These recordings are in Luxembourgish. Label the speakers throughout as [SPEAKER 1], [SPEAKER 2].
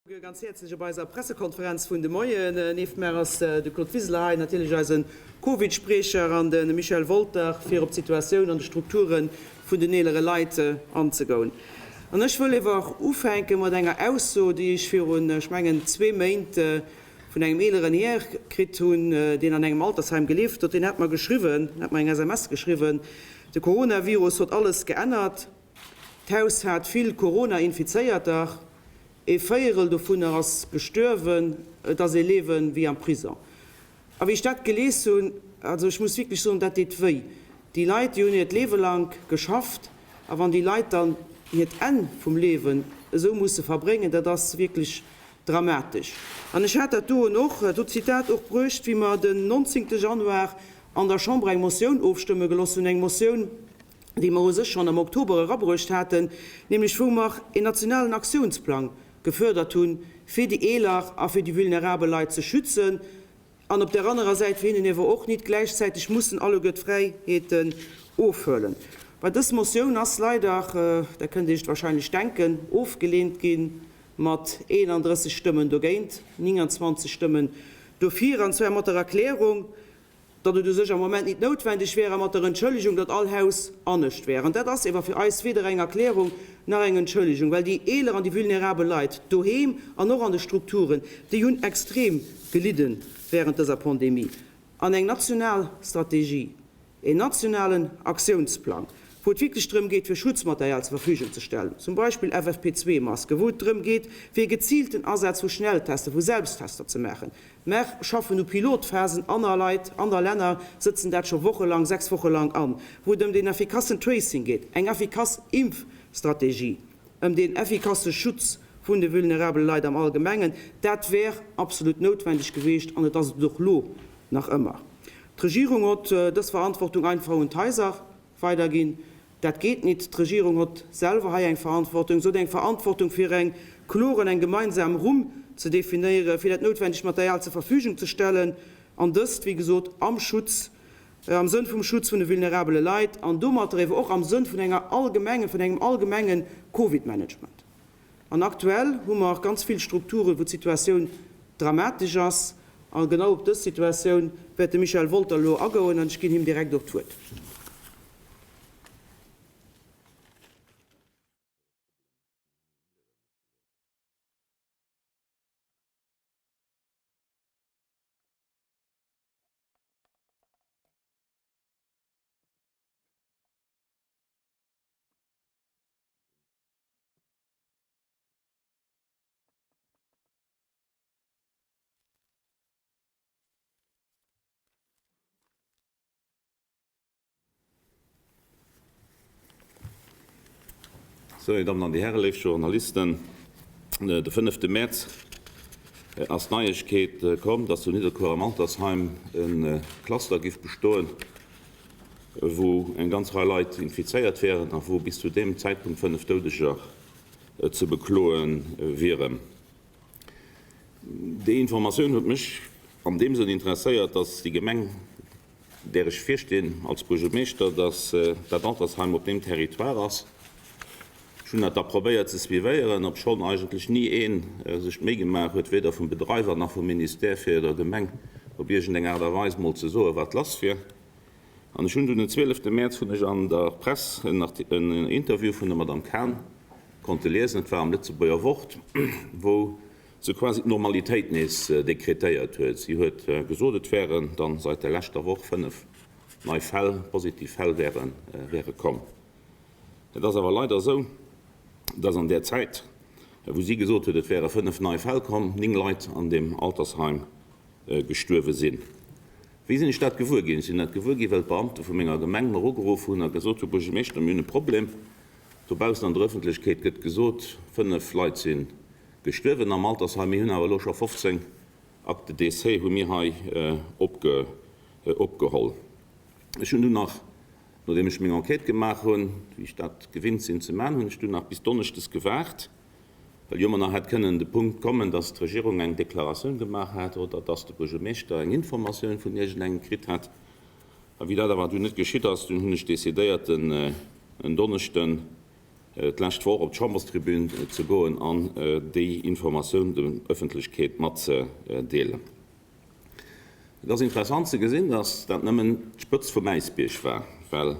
[SPEAKER 1] Ganz häerzlech op eiser Pressekonferenz vun de Moien. Nieft mär ass de Claude Wiseler hei, natierlech eise Covid-Spriecher, an de Michel Wolter, fir op d'Situatioun an de Strukture vun den eelere Leit anzegoun. An ech wëll ewer ufänke mat enger Ausso, déi ech virun, ech mengen, zwee Méint vun engem eeleren Här kritt hunn, deen an engem Altersheim gelieft huet. Deen hat mer geschriwwen, hat mer eng SMS geschriwwen, De Coronavirus hott alles geännert. D'Haus hat vill Corona-Infizéierter, ee Véierel dovunner ass gestuerwen. Et ass ee Liewe wéi am Prison. A wéi ech dat gelies hunn, also ech muss wierklech soen, dat deet wéi. Déi Leit, déi hunn hiert Liewe lang geschafft, a wann déi Leit dann hiert Enn vum Liewen esou musse verbréngen, dat ass wierklech dramatesch. An ech hat dat doen och, dat Zitat och bruecht, wéi mer den 19. Januar an der Chamber eng Motioun ofstëmme geloss hunn, eng Motioun, déi mer u sech schonn am Oktober erabruecht haten, nämlech wou mer een nationalen Aktiounsplang gefuerdert hunn, fir déi eeler a fir déi vulnerabel Leit ze schützen an op där anerer Säit fir hinnen ewer och nit gläichzäiteg mussen alleguer d'Fräiheeten ofhuelen. Bei dës Motioun ass leider, dat kënnt Iech et wahrscheinlech denken, ofgeleent gi mat 31 Stëmmen dogéint, 29 Stëmmen dofir, an zwar mat der Erklärung, datt et u sech am Moment nit noutwendeg wär, a mat der Entschëllegung, datt all Haus anescht wär. An dat ass ewer fir eis weder eng Erklärung nach eng Entschëllegung, well déi eeler an déi vulnerabel Leit doheem an och an de Strukturen, déi hunn extrem gelidde während dëser Pandemie. An eng national Strategie, een nationalen Aktiounsplang, wou et wierklech drëm geet, fir Schutzmaterial zur Verfügung ze stellen, zum Beispill FFP2-Masken, wou et drëm geet, fir e geziilten Asaz vu Schnelltester, vu Selbsttester ze maachen, Mer schaffen u Pilotphasen, aner Leit, aner Länner sëtzen dat scho wochelang, 6 Woche lang an, wou et ëm deen effikassen Tracing geet, eng effikass Impfstrategie, ëm deen effikasse Schutz vun de vulnerabele Leit am Allgemengen. Dat wär absolut noutwendeg geweecht an et ass et och lo nach ëmmer. D'Regierung hott dës Verantwortung einfach un d'Haiser weiderginn. Dat geet nit. D'Regierung hott selwer hei eng Verantwortung. Se huet eng Verantwortung fir eng kloer an eng gemeinsam Rumm ze definéieren, fir dat noutwendegt Material zur Verfügung ze stellen, an dëst, wéi gesot, am Schutz, am Sënn vum Schutz vun de vulnerabele Leit an domatter ewer och am Sënn vun enger allgemengen, vun engem allgemenge Covid-Management. An aktuell hu mer ganz vill Strukturen, wou d'Situatioun dramatesch ass. A genau op dës Situatioun wäert de Michel Wolter elo agoen an ech ginn him direkt och d'Wuert.
[SPEAKER 2] Sou, Dir Dammen an Dir Hären, léif Journalisten, de fënnefte Mäerz ass d'Neiegkeet komm, dass zu Nidderkuer am Altersheim e Cluster giff bestoen, wou eng ganz Rei Leit infizéiert wären a wou bis zu deem Zäitpunkt 5 Doudeger ze bekloe wieren. Déi Informatioun huet mech an deem Sënn interesséiert, dass déi Gemeng, där ech virstinn als Buergermeeschter, dass dat Altersheim op deem Territoire ass. Ech hunn dat da probéiert ze suivéieren, obschonn eigentlech ni ee sech d'Méi gemaach huet, weder vum Bedreiwer nach vum Ministère, fir der Gemeng op iergendeng Aart a Weis mol ze soen, wat lass wier. An ech hunn dunn den 12 Mäerz hunn ech an der Press en Interview vun der Madame Cahn konnte liesen, et war am Lëtzebuerger Wort, wou se quasi d'Normalitéit nees dekretéiert huet. Si huet gesot, et wären dann seit der leschter Woch 5 nei Fäll, positiv Fäll wäre wäre komm. Et ass awer leider esou, dass an där Zäit, wou si gesot huet, et wäre 5 nei Fäll komm, 9 Leit an deem Altersheim gestuerwe sinn. Wéi sinn ech dat gewuer ginn? Ech sinn dat gewuer ginn, well d'Beamte vu menger Gemeng mer ugeruff hunn a gesot hunn, Buergermeeschter, mir hunn e Problem. Dobaussen an der Ëffentlechkeet gëtt gesot, 5 Leit si gestuerwen am Altersheim. Mir hunn awer elo scho 15 Actes de décès hu mir hei opgeholl. Ech hunn dunn nach, nodeem ech meng Enquête gemaach hunn, wéi ech dat gewinnt sinn ze maachen, hunn ech dunn nach bis donneschdes gewaart, Well jo ëmmer nach hätt kënnen de Punkt kommen, datt d'Regierung eng Deklaratioun gemaach hätt oder datt de Buergermeeschter eng Informatioun vun iergendengem kritt hätt. A wéi dat awer dunn net geschitt ass, dunn hunn ech decidéiert, en Donneschden. d'lescht Woch op d'Chamberstribün ze goen an déi Informatioun der Ëffentlechkeet matzedeelen. Et ass interessant ze gesinn, datt dat nëmmen d'Spëtz vum Äisbierg war, well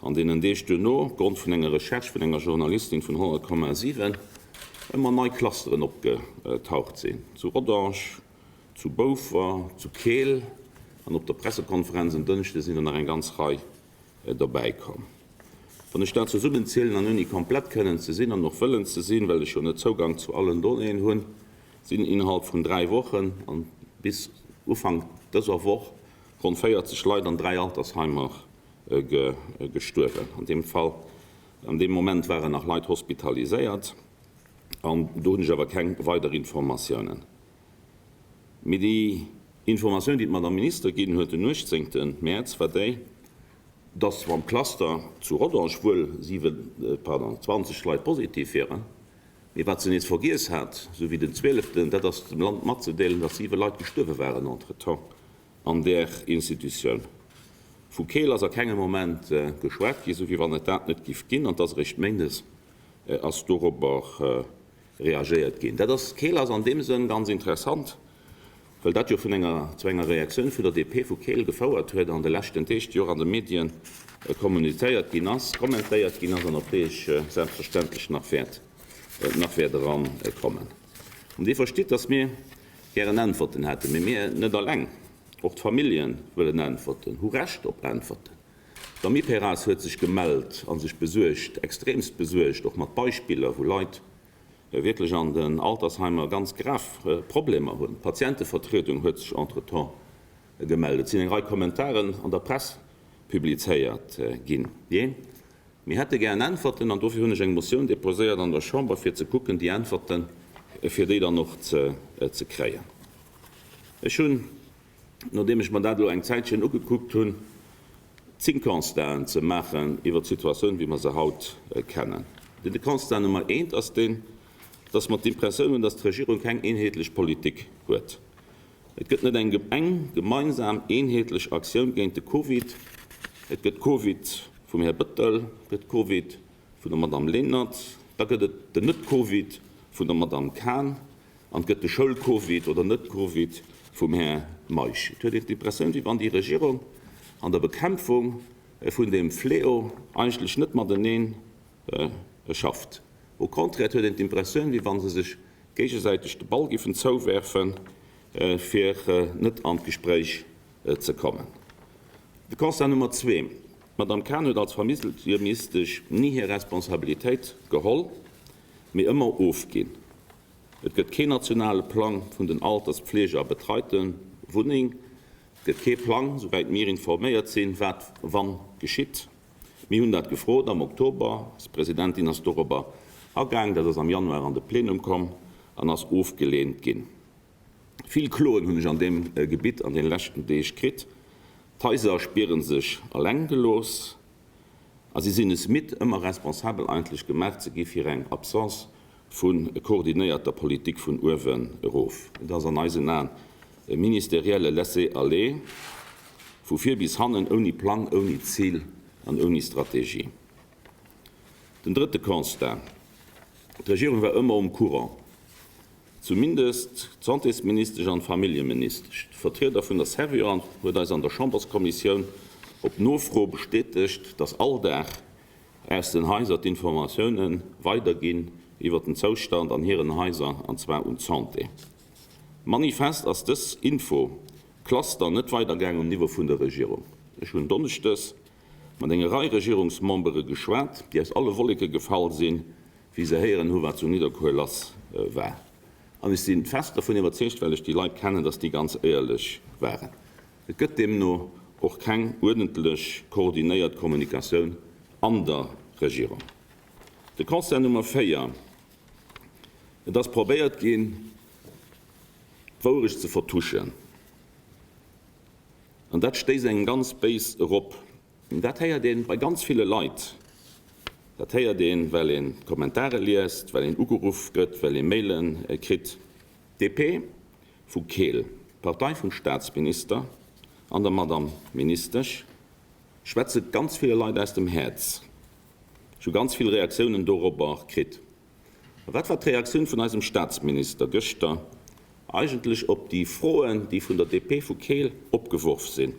[SPEAKER 2] an deenen Deeg duerno, opgrond vun enger Recherche vun enger Journalistin vun 100,7, ëmmer nei Clusteren opgetaucht sinn, zu Rodange, zu Boufer, zu Keel an op der Pressekonferenz en Dënschde sinn der nach eng ganz Rei dobäi komm. Wann ech dat zesummenzielen an ouni komplett kënnen ze sinn an och wëllen ze sinn, well ech jo net Zougang zu allen Donnéeën hunn, sinn innerhalb vun 3 Wochen an bis Ufank dëser Woch ronn 40 Leit an 3 Altersheimer gestuerwen. An deem Fall, an deem Moment waren nach Leit hospitaliséiert an do hunn ech awer keng weider Informatiounen. Mee déi Informatioun, déi d'Madame Minister ginn huet den 18 Mäerz, war déi, dass am Cluster zu Rodange wuel 7, pardon, 20 Leit positiv wieren, Mee wat se nees vergiess hat, sou wéi den Zwieleften, dat ass dem Land matzedeelen, datt siwe Leit gestuerwe waren entretemps an där Institutioun. Vu Keel ass a kengem Moment geschwat ginn, sou wéi wann et dat net giff ginn, an 't ass eréischt méindes ass dorobber reagéiert ginn. Dat ass, Keel ass an deem Sënn ganz interessant, Well dat jo vun enger, zu enger Reaktioun vun der DP vu Keel gefouert huet an de leschten Deeg, déi och an de Medien kommunizéiert ginn ass, kommentéiert ginn ass an op déi ech selbstverständlech nach wäert, nach wäert erankommen. An Dir verstitt, dass mir gären Äntwerten hätten, mee mir net alleng, och d'Famillje wëllen Äntwerten, hu Recht op Äntwerten. D'Amiperas huet sech gemellt a sech besuergt, extremst besuergt, och mat Beispiller, wou Leit wierklech an den Altersheimer ganz grav Problemer hunn. D'Patientevertriedung huet sech entretemps gemellt. Et sinn eng Rei Kommentaren an der Press publizéiert ginn. Jee, mir hätte gären Äntwerten an dofir hunn ech eng Motioun deposéiert an der Chamber, fir ze kucken, déi Äntwerten, fir déi dann och ze kréien. Ech hunn nodeem ech mer dat elo eng Zäitchen ugekuckt hunn, 10 Constaten ze maachen iwwert d'Situatioun, wéi mer se haut kennen. Den Constat Nummer eent ass deen, dass mer d'Impressioun hunn, dass d'Regierung keng eenheetlech Politik huet. Et gëtt net eng eng gemeinsam eenheetlech Aktioun géint de Covid. Et gëtt Covid vum Här Bettel, et gëtt Covid vun der Madame Lenert, da gëtt et den Net-Covid vun der Madame Cahen, An et gëtt de Schoul-Covid oder Net-Covid vum Här Meisch. Et huet een d'Impressioun, wéi wann déi Regierung an der Bekämpfung vun deem Fléau eigentlech net matenee schafft. Au contraire, et huet een d'Impressioun, wéi wa se sech géigesäiteg de Ball giffen zouwerfen, fir net an d'Gespréich ze kommen. De Constat Nummer zwee, D'Madame Cahen huet als Familljeministesch ni hir Responsabilitéit geholl, mee ëmmer ofginn. Et gëtt keen nationale Plang vun den Alters-, Pflege a betreite Wunneng. Et gëtt kee Plang, souwäit mir informéiert sinn, wat wann geschitt. Mir hunn dat gefrot am Oktober. Eis Presidentin ass dorobber agaang. Dat ass am Januar an de Plenum komm an ass ofgeleent ginn. Vill Kloen hunn ech an deem Gebitt an deene leschten Deeg kritt. D'Haiser spiere sech eleng gelooss. A si sinn es midd, ëmmer responsabel eigentlech gemaach ze gi fir eng Absence vu koordinéierter Politik vun uewen erof. Et ass an eisen Aen e ministerielle Laisser-aller vu vir bis hannen, ouni Plang, ouni Zil an ouni Strategie. Den drëtte Constat, D'Regierung war ëmmer um Courant, zumindest d'Santésministesch an d'Familljeministesch. De Vertrieder vun der Servior huet eis an der Chamberskommissioun op Nofro bestätegt, datt all Dag aus den Haiser d'Informatioune weiderginn iwwer den Zoustand an hiren Haiser, an zwar un d'Santé. Manifest ass dës Info Cluster net weidergaang um Niveau vun der Regierung. Ech hunn donneschdes mat enger Rei Regierungsmembere geschwat, déi aus alle Wolleke gefall sinn, wéi se héieren hu wat zu Nidderkuer lass war. An ech si fest dervun iwwerzeegt, well ech déi Leit kennen, datt déi ganz éierlech waren. Et gëtt deemno och keng uerdentlech koordinéiert Kommunikatioun an der Regierung. De Constat Nummer 4, Et ass probéiert ginn, d'Wourecht ze vertuschen. An dat stéisst engem ganz béis erop. Dat héiert een bei ganz ville Leit. Dat héiert een, well een d'Kommentare liest, well een ugeruff gëtt, well ee Mailen kritt. D'DP vu Keel, d'Partei vum Staatsminister an der Madame Ministesch, schwätze ganz ville Leit aus dem Häerz. Ech hu ganz vill Reaktiounen dorobber kritt. A wat war d'Reaktioun vun eisem Statsminister gëschter eigentlech op déi Froen, déi vun der DP vu Keel opgeworf sinn?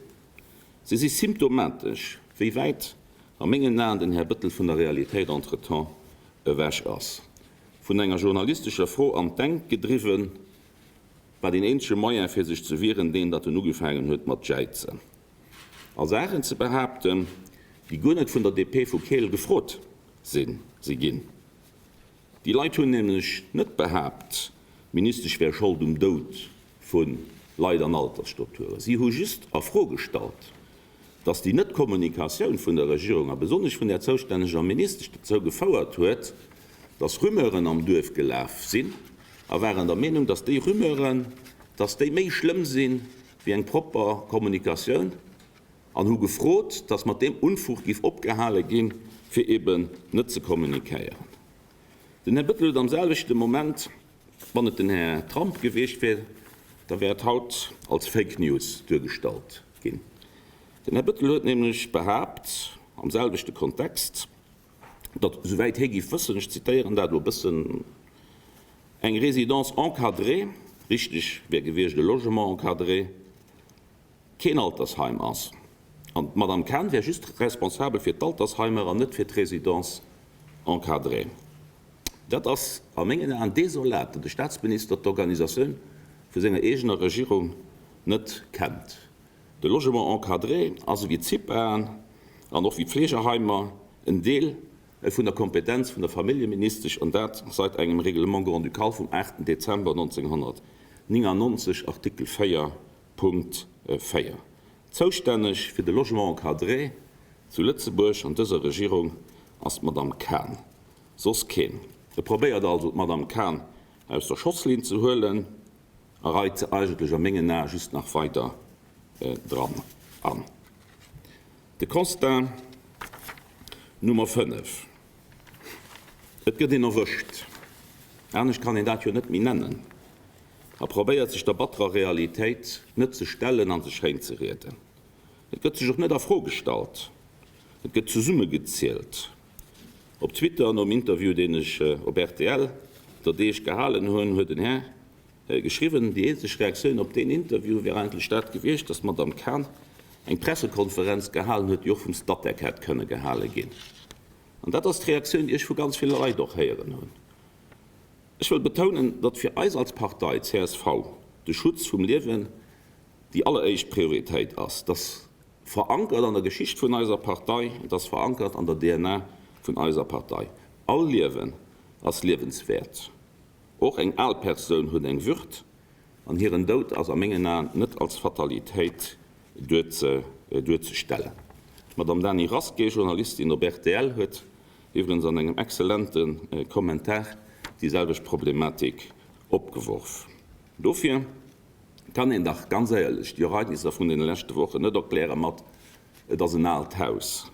[SPEAKER 2] Se si symptomatesch, wéi wäit a mengen Aen den Här Bettel vun der Realitéit entretemps ewech ass. Vun enger journalistescher Fro an d'Enkt gedriwwen, war deen eenzege Moyen fir sech ze wieren deen, datt en ugefaangen huet mat jäizen a Saachen ze behaapten, déi guer net vun der DP vu Keel gefrot si si ginn. Déi Leit hunn nämlech net behaapt, d'Ministesch wär Schold um Doud vu Leit an Altersstrukturen. Si hu just a Fro gestallt, datt déi Net-Kommunikatioun vun der Regierung a besonnesch vun där zoustänneger Ministesch dozou gefouert huet, datt Rumeuren am Duerf gelaf sinn a waren der Meenung, datt déi Rumeuren, datt déi méi schlëmm si wéi eng propper Kommunikatioun an hu gefrot, datt mat deem Unfug giff opgehale ginn, fir eben net ze kommunikéieren. Den Här Bettel huet am selwechte Moment, wann et den Här Trump gewiescht wier, da wär et haut als Fake News duergestallt ginn. Den Här Bettel huet nämlech behaapt, am selwechte Kontext, datt, esouwäit hie giff wëssen, ech zitéieren dat elo e bëssen, eng Résidence encadrée, richteg wär gewiescht e Logement encadré, keen Altersheim ass an d'Madame Cahen wär just responsabel fir d'Altersheimer an net fir d'Résidence encadrée. Dat ass a mengen Aen desolat, datt e Staatsminister d'Organisatioun vu senger eegener Regierung net kennt. De Logement encadré ass ewéi d'CIPAen an och wéi d'Fleegeheimer en Deel vun der Kompetenz vun der Familljeministesch, an dat seit engem Règlement grand-ducal vum 8 Dezember 1999, Artikel 4, Punkt 4. Zoustänneg fir de Logement encadré zu Lëtzebuerg an dëser Regierung ass d'Madame Cahen, soss keen. E probéiert also d'Madame Cahen aus der Schosslinn ze huelen a reit se eigentlech a mengen Ae just nach weider dran an. De Constat Nummer 5, Et gëtt een erwëscht, anescht kann een dat jo net méi nennen, a probéiert sech der batterer Realitéit net ze stellen a se schéin ze rieden. Et gëtt sech och net a Fro gestallt, et gëtt zesummegezielt. Op Twitter, nom Interview deen ech op rtl der Deeg gehalen hunn, huet en Här Geschriwwen. Déi eenzeg Reaktioun op deen Interview wär eigentlech dat gewiescht, datt d'Madame Cahen eng Pressekonferenz gehalen huet, déi och vum Statec hätt kënne gehale ginn. An dat ass d'Reaktioun, déi ech vu ganz ville Leit och héieren hunn. Ech wëll betounen, datt fir eis als Partei csv de Schutz vum Liewen déi alleréischt Prioritéit ass. Et ass verankert an der Geschicht vun eiser Partei, et ass verankert an der DNA vun eiser Partei. All Liewen ass liewenswäert. Och eng al Persoun huet eng Würd, an hiren Doud ass a mengen Aen net als Fatalitéit duerzestellen. D'Madame Dany Rasqué, Journalistin op rtl, huet iwwregens an engem exzellente Kommentar déi selwecht Problematik opgeworf. Dofir kann een dach ganz éierlech déi Ereignisser vun deene leschte Wochen net erkläre mat, Et ass en aalt Haus.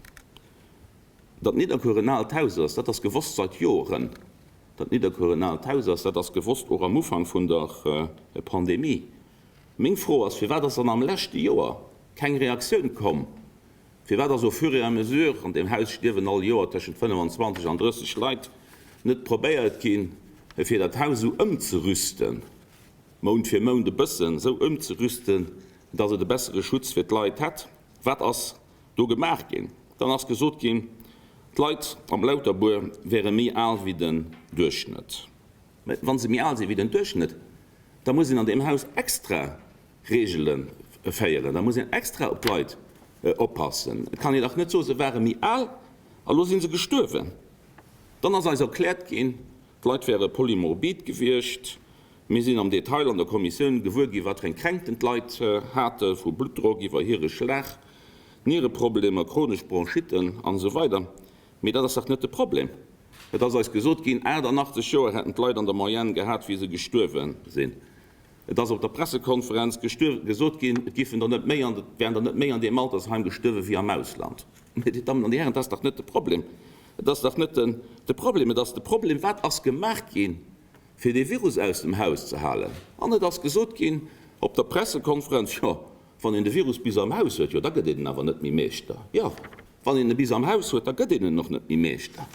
[SPEAKER 2] Datt Nidderkuer en aalt Haus ass, dat ass gewosst seit Joren. Datt Nidderkuer en aalt Haus ass, dat ass gewosst och am Ufank vun der Pandemie. Meng Fro ass, Firwat ass dann am leschte Joer keng Reaktioun komm? Firwat ass au fur et à mesure, an deem Haus stierwen all Joer tëschent 25 an 30 Leit, net probéiert ginn, fir dat Haus esou ëmzerüsten, Mount fir Mount e bëssen esou ëmzerüsten, datt et e bessere Schutz fir d'Leit hätt? Wat ass do gemaach ginn. Dann ass gesot ginn, d'Leit am Lauterbuer wäre méi al wéi den Duerchschnëtt. Mä wa se méi al si wéi den Duerchschnëtt, da muss een an deem Haus extra Reegele féieren, da muss een extra op d'Leit oppassen. Et kann een dach net soen, se ware méi al a lo si se gestuerwen. Dann ass eis erkläert ginn, d'Leit wäre polymorbid gewiescht. Mir sinn am Detail an der Kommissioun gewuer ginn, wat fir eng Kränkten d'Leit hate, vu Bluttdrock iwwer Hiereschlag, Niereproblemer, chronesch Bronchitten an esou weider. Mee dat ass dach net de Problem. Et ass eis gesot ginn, 88 Joer hätten d'Leit an der Moyenne gehat, wéi se gestuerwe sinn. Et ass op der Pressekonferenz gesot ginn, et giffen der net méi an, et wären der net méi an deem Altersheim gestuerwe wéi am Ausland. Mee, Dir Dammen an Dir Hären, dat ass dach net de Problem. Et ass dach net de Problem. Et ass de Problem, Wat ass gemaach ginn, fir dee Virus aus dem Haus ze halen. An et ass gesot ginn op der Pressekonferenz, jo, wann een de Virus bis am Haus huet, jo, da gëtt een en awer net méi Meeschter. Jo, wann een e bis am Haus huet, da gëtt een en och net méi Meeschter.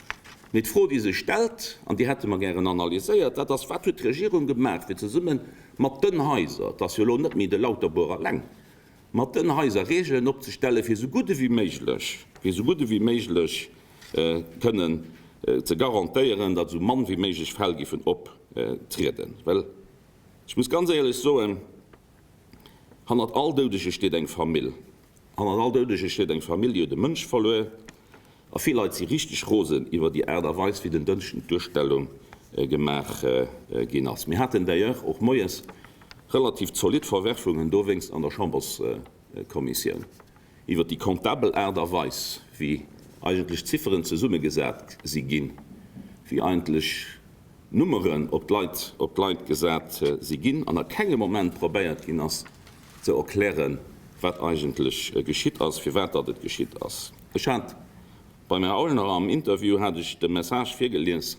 [SPEAKER 2] Mee d'Fro, déi sech stellt, an déi hätte mer gären analyséiert, dat ass, Wat huet d'Regierung gemaach, fir zesumme mat den Haiser, et ass jo elo net méi de Lauterbourg eleng, mat den Haiser Regeln opzestellen, fir esou gutt ewéi méiglech, fir esou gutt ewéi méiglech kënnen ze garantéieren, datt esou mann wéi méiglech Fäll giffen optrieden? Well ech muss ganz éierlech soen, hannert all Doudege steet eng Famill. Hannert all Doudege steet eng Famill, déi huet e Mënsch verluer. A vill Leit si richteg rosen iwwer déi Aart a Weis, wéi den Dënschden d'Duerstellung gemaach ginn ass. Mir haten d'ailleurs och moies relativ zolidd Verwerfungen dowéinst an der Chamberskommissioun iwwer déi comptabel Aart a Weis, wéi eigentlech d'Zifferen zesummegesat si ginn, wéi eigentlech Nummeren op d'Leit op d'Leit gesat si ginn an a kengem Moment probéiert ginn ass ze erklären, wat eigentlech geschitt ass, firwat datt et geschitt ass. Ech hat beim Här Aulner am Interview hat ech de Message virgelies,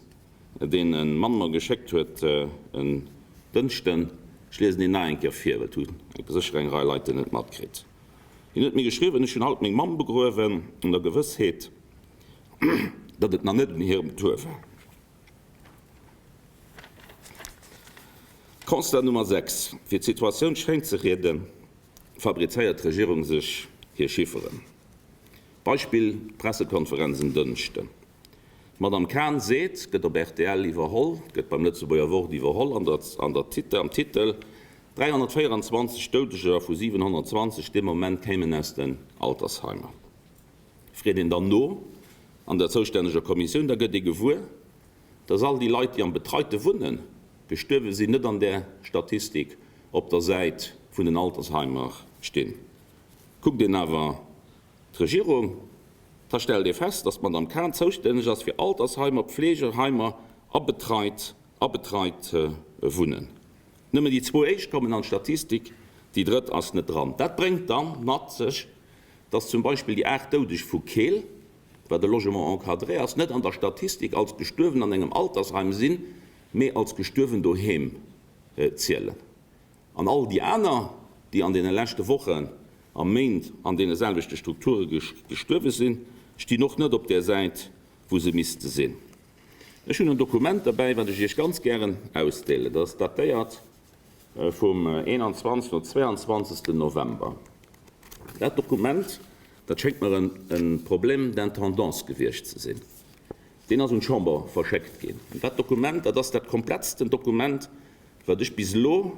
[SPEAKER 2] deen e Mann mer geschéckt huet en Dënschden. Ech liesen deen nach eng Kéier vir, well et hu sécher eng Rei Leit en net matkritt. Hien huet mir geschriwwen, Ech hunn haut meng Mamm begruewen, an der Gewëssheet, datt et nach net un hirem Tour war. Constat Nummer 6, Fir d'Situatioun schéin ze rieden, fabrizéiert d'Regierung sech hir Chifferen. Beispill, d'Pressekonferenz en Dënschden. D'Madame Cahn seet, gëtt op rtl iwwerholl, gëtt beim Lëtzebuerger Wort iwwerholl an der, an der Titel, am Titel, 324 Doudeger vu 720 dee Moment kéimen aus den Altersheimer. Freet een dann no an der zoustänneger Kommissioun, da gëtt ee gewuer, dass all déi Leit, déi am betreite Wunnen gestuerwe sinn, net an där Statistik op der Säit vun den Altersheimer stinn. Kuckt een awer d'Regierung, da stellt ee fest, dass d'Madame Cahen zoustänneg ass fir Altersheimer, Pflegeheimer a betreit a betreit Wunnen. Nëmmen déi zwou éischt kommen an d'Statistik, déi drëtt ass net dran. Dat bréngt da mat sech, dass zum Beispill déi 8 Doudeg vu Keel, wat e Logement encadré ass, net an der Statistik als gestuerwen an engem Altersheim sinn, mee als gestuerwen doheem zielen. An all déi aner, déi an deene leschte Wochen a Méint an deene selwechte Strukture gestuerwe sinn, stinn och net op där Säit, wou se misste sinn. Ech hunn en Dokument derbäi, wat ech Iech ganz gären ausdeelen. Dat ass datéiert vum 21. oder 22. November. Dat Dokument, dat schéngt mer e Problème d'intendance gewiescht ze sinn, deen ass un d'Chamber verschéckt ginn. An dat Dokument, dat ass dat komplettsten Dokument, wat ech bis elo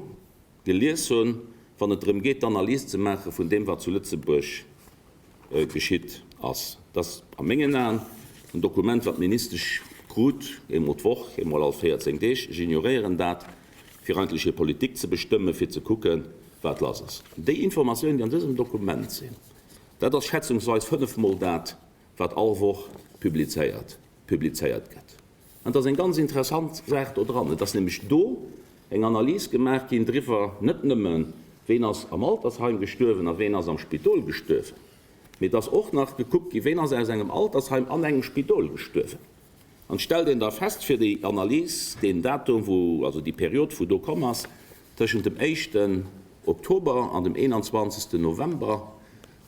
[SPEAKER 2] gelies hunn, wann et drëm geet, d'Analys ze maache vun deem, wat zu Lëtzebuerg geschitt ass. Dat ass a mengen Aen en Dokument, wat d'Ministesch krut, eemol d'Woch, eemol all 14 Deeg, ech ignoréieren dat, fir eigentlech hir Politik ze bestëmmen, fir ze kucken, wat lass ass. Déi Informatiounen, déi an dësem Dokument sinn, dat ass schätzungsweis fënnefmol dat, wat all Woch publizéiert publizéiert gëtt. An et ass eng ganz interessant Saach do dran. Et ass nämlech do eng Analys gemaach ginn driwwer, net nëmmen, ween ass am Altersheim gestuerwen a ween ass am Spidol gestuerwen, mee et ass och nach gekuckt ginn, ween ass aus engem Altersheim an engem Spidol gestuerwen. An et stellt een da fest fir déi Analys, deen Datum, wou, also déi Period, wou do komm ass, tëschent dem éischten Oktober an dem 21. November,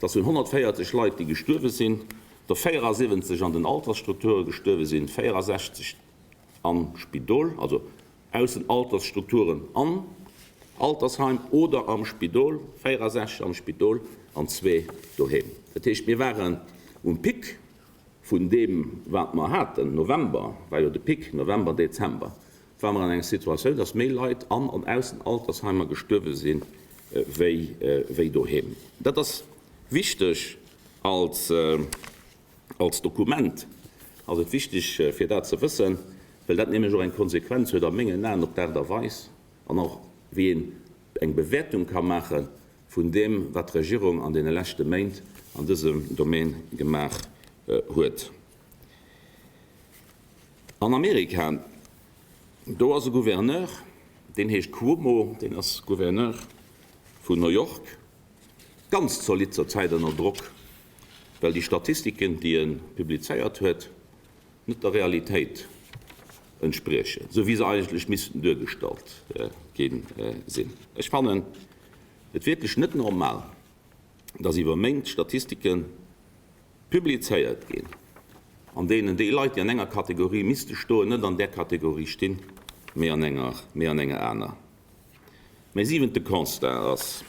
[SPEAKER 2] dass vun 140 Leit, déi gestuerwe sinn, der 74 an den Altersstrukture gestuerwe sinn, 64 am Spidol, also aus den Altersstrukturen an Altersheim oder am Spidol, 64 am Spidol an zwee doheem. Dat heescht, mir waren um Pic vun deem, wat mer haten, November war jo de Pic, November, Dezember, ware mer an enger Situatioun, dass méi Leit an an aus den Altersheimer gestuerwe sinn, wéi doheem. Dat ass wichteg als als Dokument ass et wichteg, fir dat ze wëssen, well dat nämlech och eng Konsequenz huet a mengen Aen op d'Aart a Weis an och wéi een eng Bewäertung ka maache vun deem, wat d'Regierung an deene leschte Méint an dësem Domaine gemaach huet. An Amerika, do ass e Gouverneur, deen heescht Cuomo, deen ass Gouverneur vun New York, ganz zolidd zur Zäit ënner Drock, well déi Statistiken, déi e publizéiert huet, net der Realitéit entspriechen, esou wéi se eigentlech missten duergestallt gi sinn. Ech fannen et wierklech net normal, dass iwwer Méint Statistike publizéiert ginn. an deenen déi Leit, déi an enger Kategorie misste stoen, net an där Kategorie stinn, mee an enger, mee an enger aner. Mäi siwente Constat ass,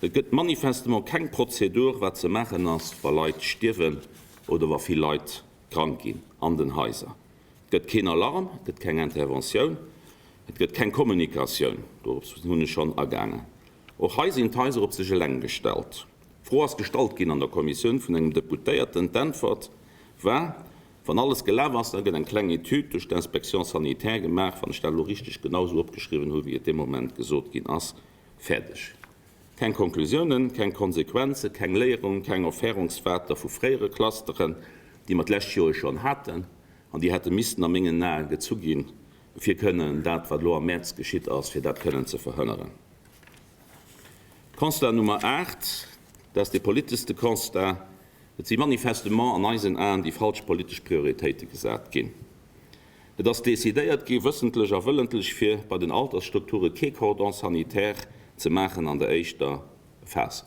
[SPEAKER 2] Et gëtt manifestement keng Prozedur, wat ze maachen ass, wa Leit stierwen oder wa vill Leit krank ginn an den Haiser. Et gëtt keen Alarm, et gëtt keng Interventioun, et gëtt keng Kommunikatioun. Dorops hunn ech schonn agaangen. Och hei sinn d'Haiser op sech eleng gestallt. D'Fro ass gestallt ginn an der Kommissioun vun engem Deputéierten. D'Äntwert war, Wann alles gelaf ass, da gëtt eng kleng Etüd duerch d'Inspection sanitaire gemaach, wann ech dat elo richteg genau esou opgeschriwwen hu wéi et dee Moment gesot ginn ass. Fäerdeg. Keng Konklusiounen, keng Konsequenzen, keng Léierung, keng Erfährungswaerter vu fréiere Clusteren, déi mer d'lescht Joer schonn haten an déi hätte missten a mengen Ae gezu ginn, fir kënnen dat, wat elo am Mäerz geschitt ass, fir dat kënnen ze verhënneren. Constat Nummer 8, dat ass dee politeschste Constat, Et si manifestement an eisen Aen déi falsch politesch Prioritéite gesat ginn. Et ass decidéiert gi, wëssentlech a wëllentlech, fir bei den Altersstrukture kee Cordon sanitaire ze maachen an der éischter Phas.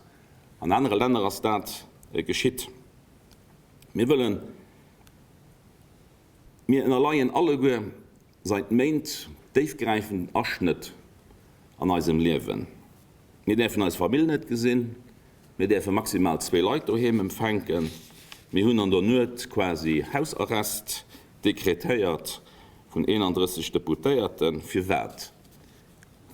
[SPEAKER 2] An anere Länner ass dat geschitt. Mir wëllen, mir ënnerleien alleguer Sait Méint déifgräifenden Aschnëtt an eisem Liewen. Mir däerfen eis Famill net gesinn, mir däerfe maximal zwee Leit doheem empfänken, mir hunn an der Nuet quasi Hausarrest dekretéiert vun 31 Deputéierten. Firwat?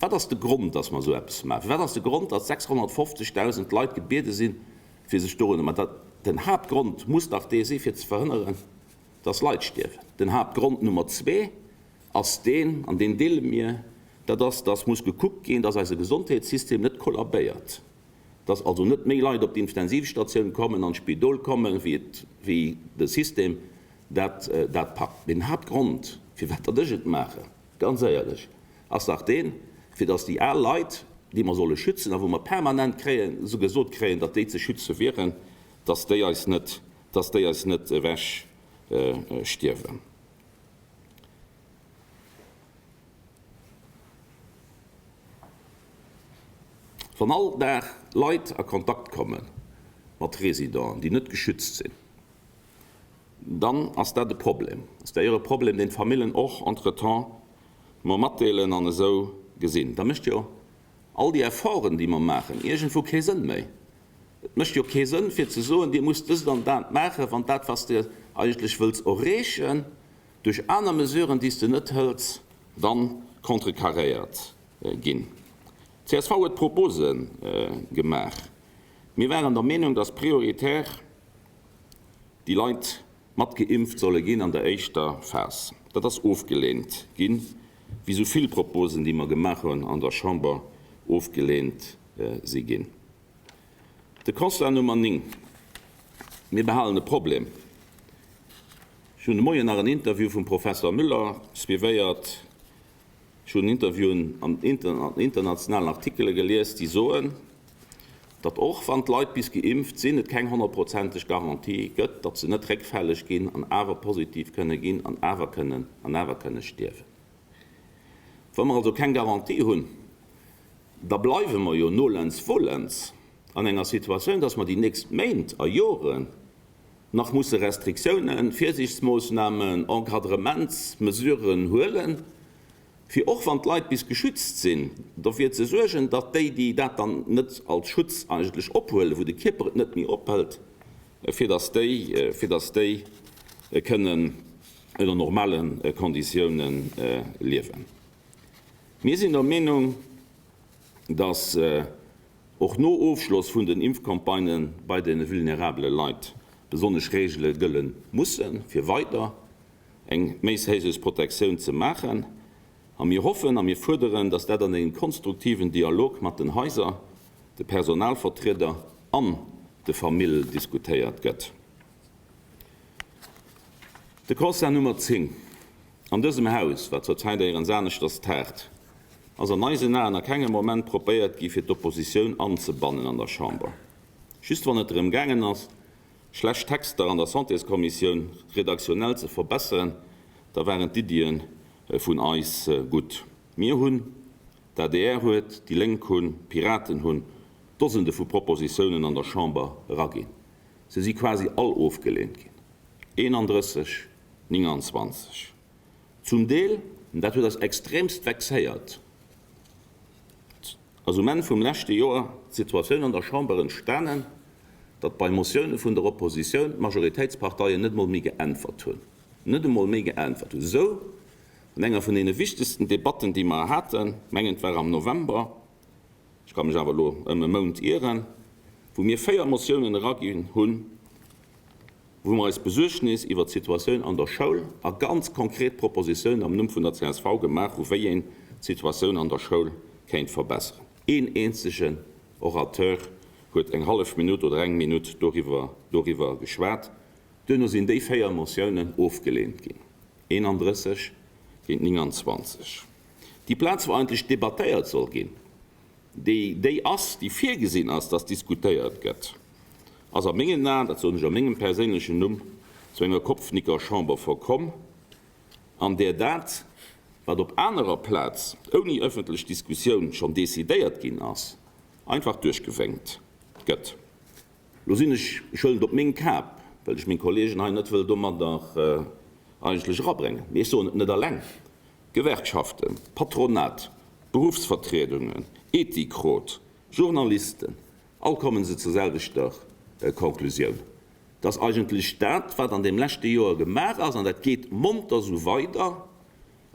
[SPEAKER 2] Wat ass de Grond, datt mer esou eppes maachen? Firwat ass de Grond, datt 650.000 Leit gebiede sinn, fir sech dorun, ma den Haaptgrond muss dach dee si fir ze verhënneren, dass Leit stierwen. Den Haaptgrond Nummer zwee ass deen, an deen deele mir, dat ass, dass muss gekuckt ginn, dass eise Gesondheetssystem net kollabéiert, dass also net méi Leit op d'Intensivstatioun kommen, an d'Spidol kommen, wéi et, wéi de System dat, dat packt. Mee den Haaptgrond, firwat datt ech et maachen, ganz éierlech, ass dach deen, fir dass déi al Leit, déi mer solle schützen a wou mer permanent kréien, gesot kréien, datt déi ze schütze wieren, dass déi eis net dass déi eis net ewech stierwen. Wann all Dag Leit a Kontakt komme mat Residenten, déi net geschützt sinn, dann ass dat e Problem. Ass d'ailleurs e Problem, deen d'Famillen och entretemps mer matdeelen an esou gesinn. Da mécht jo all déi Efforten, déi mer maachen, iergendwou kee Sënn méi. Et mécht jo kee Sënn, fir ze soen, Dir musst dëst an dat maachen, wann dat, wat s de eigentlech wëlls erreechen, duerch aner Mesuren, déi s de net hëls, dann contrecarréiert ginn. Csv huet Propose gemaach. Mir waren der Meenung, dass prioritär déi Leit mat geimpft solle ginn an der éischter Phas. Dat ass ofgeleent ginn, wéi esou vill Proposen, déi mer gemaach hunn an der Chamber, ofgeleent si ginn. De Constat Nummer 9, Mir behalen e Problem. Ech hunn de Moien nach en Interview vum Professor Müller suivéiert. Ech hunn Interviewen an internationalen Artikele gelies, déi soen, datt och wann d'Leit bis geimpft sinn, et keng honnertprozenteg Garantie gëtt, datt se net réckfälleg ginn an awer positiv kënne ginn an awer kënnen an awer kënne stierwen. Wa mer also keng Garantie hunn, da bleiwe mer jo nolens volens an enger Situatioun, dass mer déi nächst Méint a Joren nach musse Restriktiounen, Virsiichtsmoosnamen, Encadrementsmesuren huelen, fir och wann d'Leit bis geschützt sinn, dofir ze suergen, datt déi, déi dat dann net als Schutz eigentlech ophuelen, wou de Kierper et net méi ophëlt, fir datt déi, fir datt déi kënnen ënner normale Konditiounen liewen. Mir sinn der Meenung, dass och no Ofschloss vun den Impfcampagnë bei de vulnerabele Leit besonnesch Reegele gëlle mussen, fir weider eng méi séiseus Protektioun ze maachen. A mir hoffen a mir fuerderen, dass dat an engem konstruktiven Dialog mat den Haiser, de Personalvertrieder an de Famille diskutéiert gëtt. De Constat Nummer 10, An dësem Haus, wat zur Zäit éierens aneschters taart, ass an eisen Aen a kengem Moment probéiert gi fir d'Oppositioun anzebannen an der Chamber. Just wann et drëm gaangen ass, schlecht Texter an der Santéskommissioun redaktionnell ze verbesseren, da waren d'Iddie vun eis gutt. Mir hunn, d'ADR huet, déi Lénk hunn, d'Piraten hunn Dosende vu Propositiounen an der Chamber eraginn. Se si quasi all ofgeleent ginn. 31. 29. Zum Deel, an dat huet eis extremst vexéiert, ass um Enn vum leschte Joer d'Situatioun an der Chamber entstanen, datt bei Motioune vun der Oppositioun d'Majoritéitsparteien net emol méi geäntwert hunn, net emol méi geäntwert hunn. Esou an enger vun deene wichtegsten Debatten, déi mer haten, mengen et war am November, ech ka mech awer elo ëm e Mount ieren, wou mir 4 Motiounen eraginn hunn, wou mer eis Besuergnis iwwert d'Situatioun an der Schoul a ganz konkret Propositiounen am Numm vun der csv gemaach hu wéi een d'Situatioun an der Schoul kéint verbesseren. Een eenzegen Orateur huet eng hallef Minutt oder eng Minutt doriwwer doriwwer geschwat. Duerno sinn déi 4 Motiounen ofgeleent ginn, 31 géint 29. Déi Plaz wou eigentlech debattéiert soll ginn, déi déi ass, déi virgesinn ass, dass diskutéiert gëtt, ass a mengen Aen, dat soen ech a mengem perséinlechen Numm, zu enger Kopfnickerchamber verkomm, an där dat, wat op anerer Plaz ouni ëffentlech Diskussioun schonn decidéiert ginn ass, einfach duerchgewénkt gëtt. Lo sinn ech, ech huelen et op meng Kap, well ech meng Kollegen hei net wëll domadder eigentlech erabréngen, mee ech soen et net eleng, D'Gewerkschaften, d'Patronat, d'Beruffsvertriedungen, Ethikrot, Journalisten, all kommen se zur selwechter Konklusioun, dass eigentlech dat, wat an deem leschte Joer gemaach ass, an dat geet monter esou weider,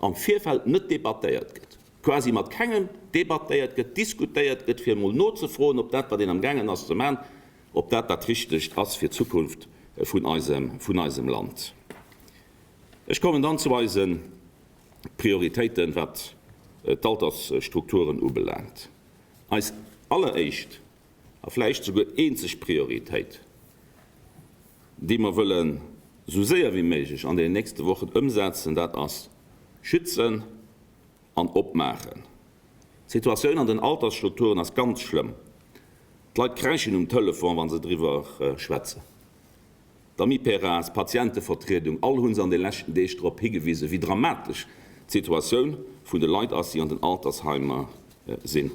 [SPEAKER 2] am Virfeld net debattéiert gëtt, quasi mat kengem debattéiert gëtt, diskutéiert gëtt, fir emol nozefroen, ob dat, wat een amgaangen ass ze maachen, ob dat dat Richtegt ass fir d'Zukunft vun eisem Land. Ech kommen dann zu eise Prioritéiten, wat d'Altersstrukturen ubelaangt. Eis alleréischt a vläicht souguer eenzeg Prioritéit, déi mer wëllen esou séier wéi méiglech an den nächste Wochen ëmsetzen, dat ass schützen an opmaachen. D'Situatioun an den Altersstrukturen ass ganz schlëmm. D'Leit kräischen um Telefon, wa se driwwer schwätzen. D'Amiperas, d'Patientevertriedung, all hu se an de leschten Deeg drop higewisen, wéi dramatesch d'Situatioun vun de Leit ass, déi an den Altersheimer sinn.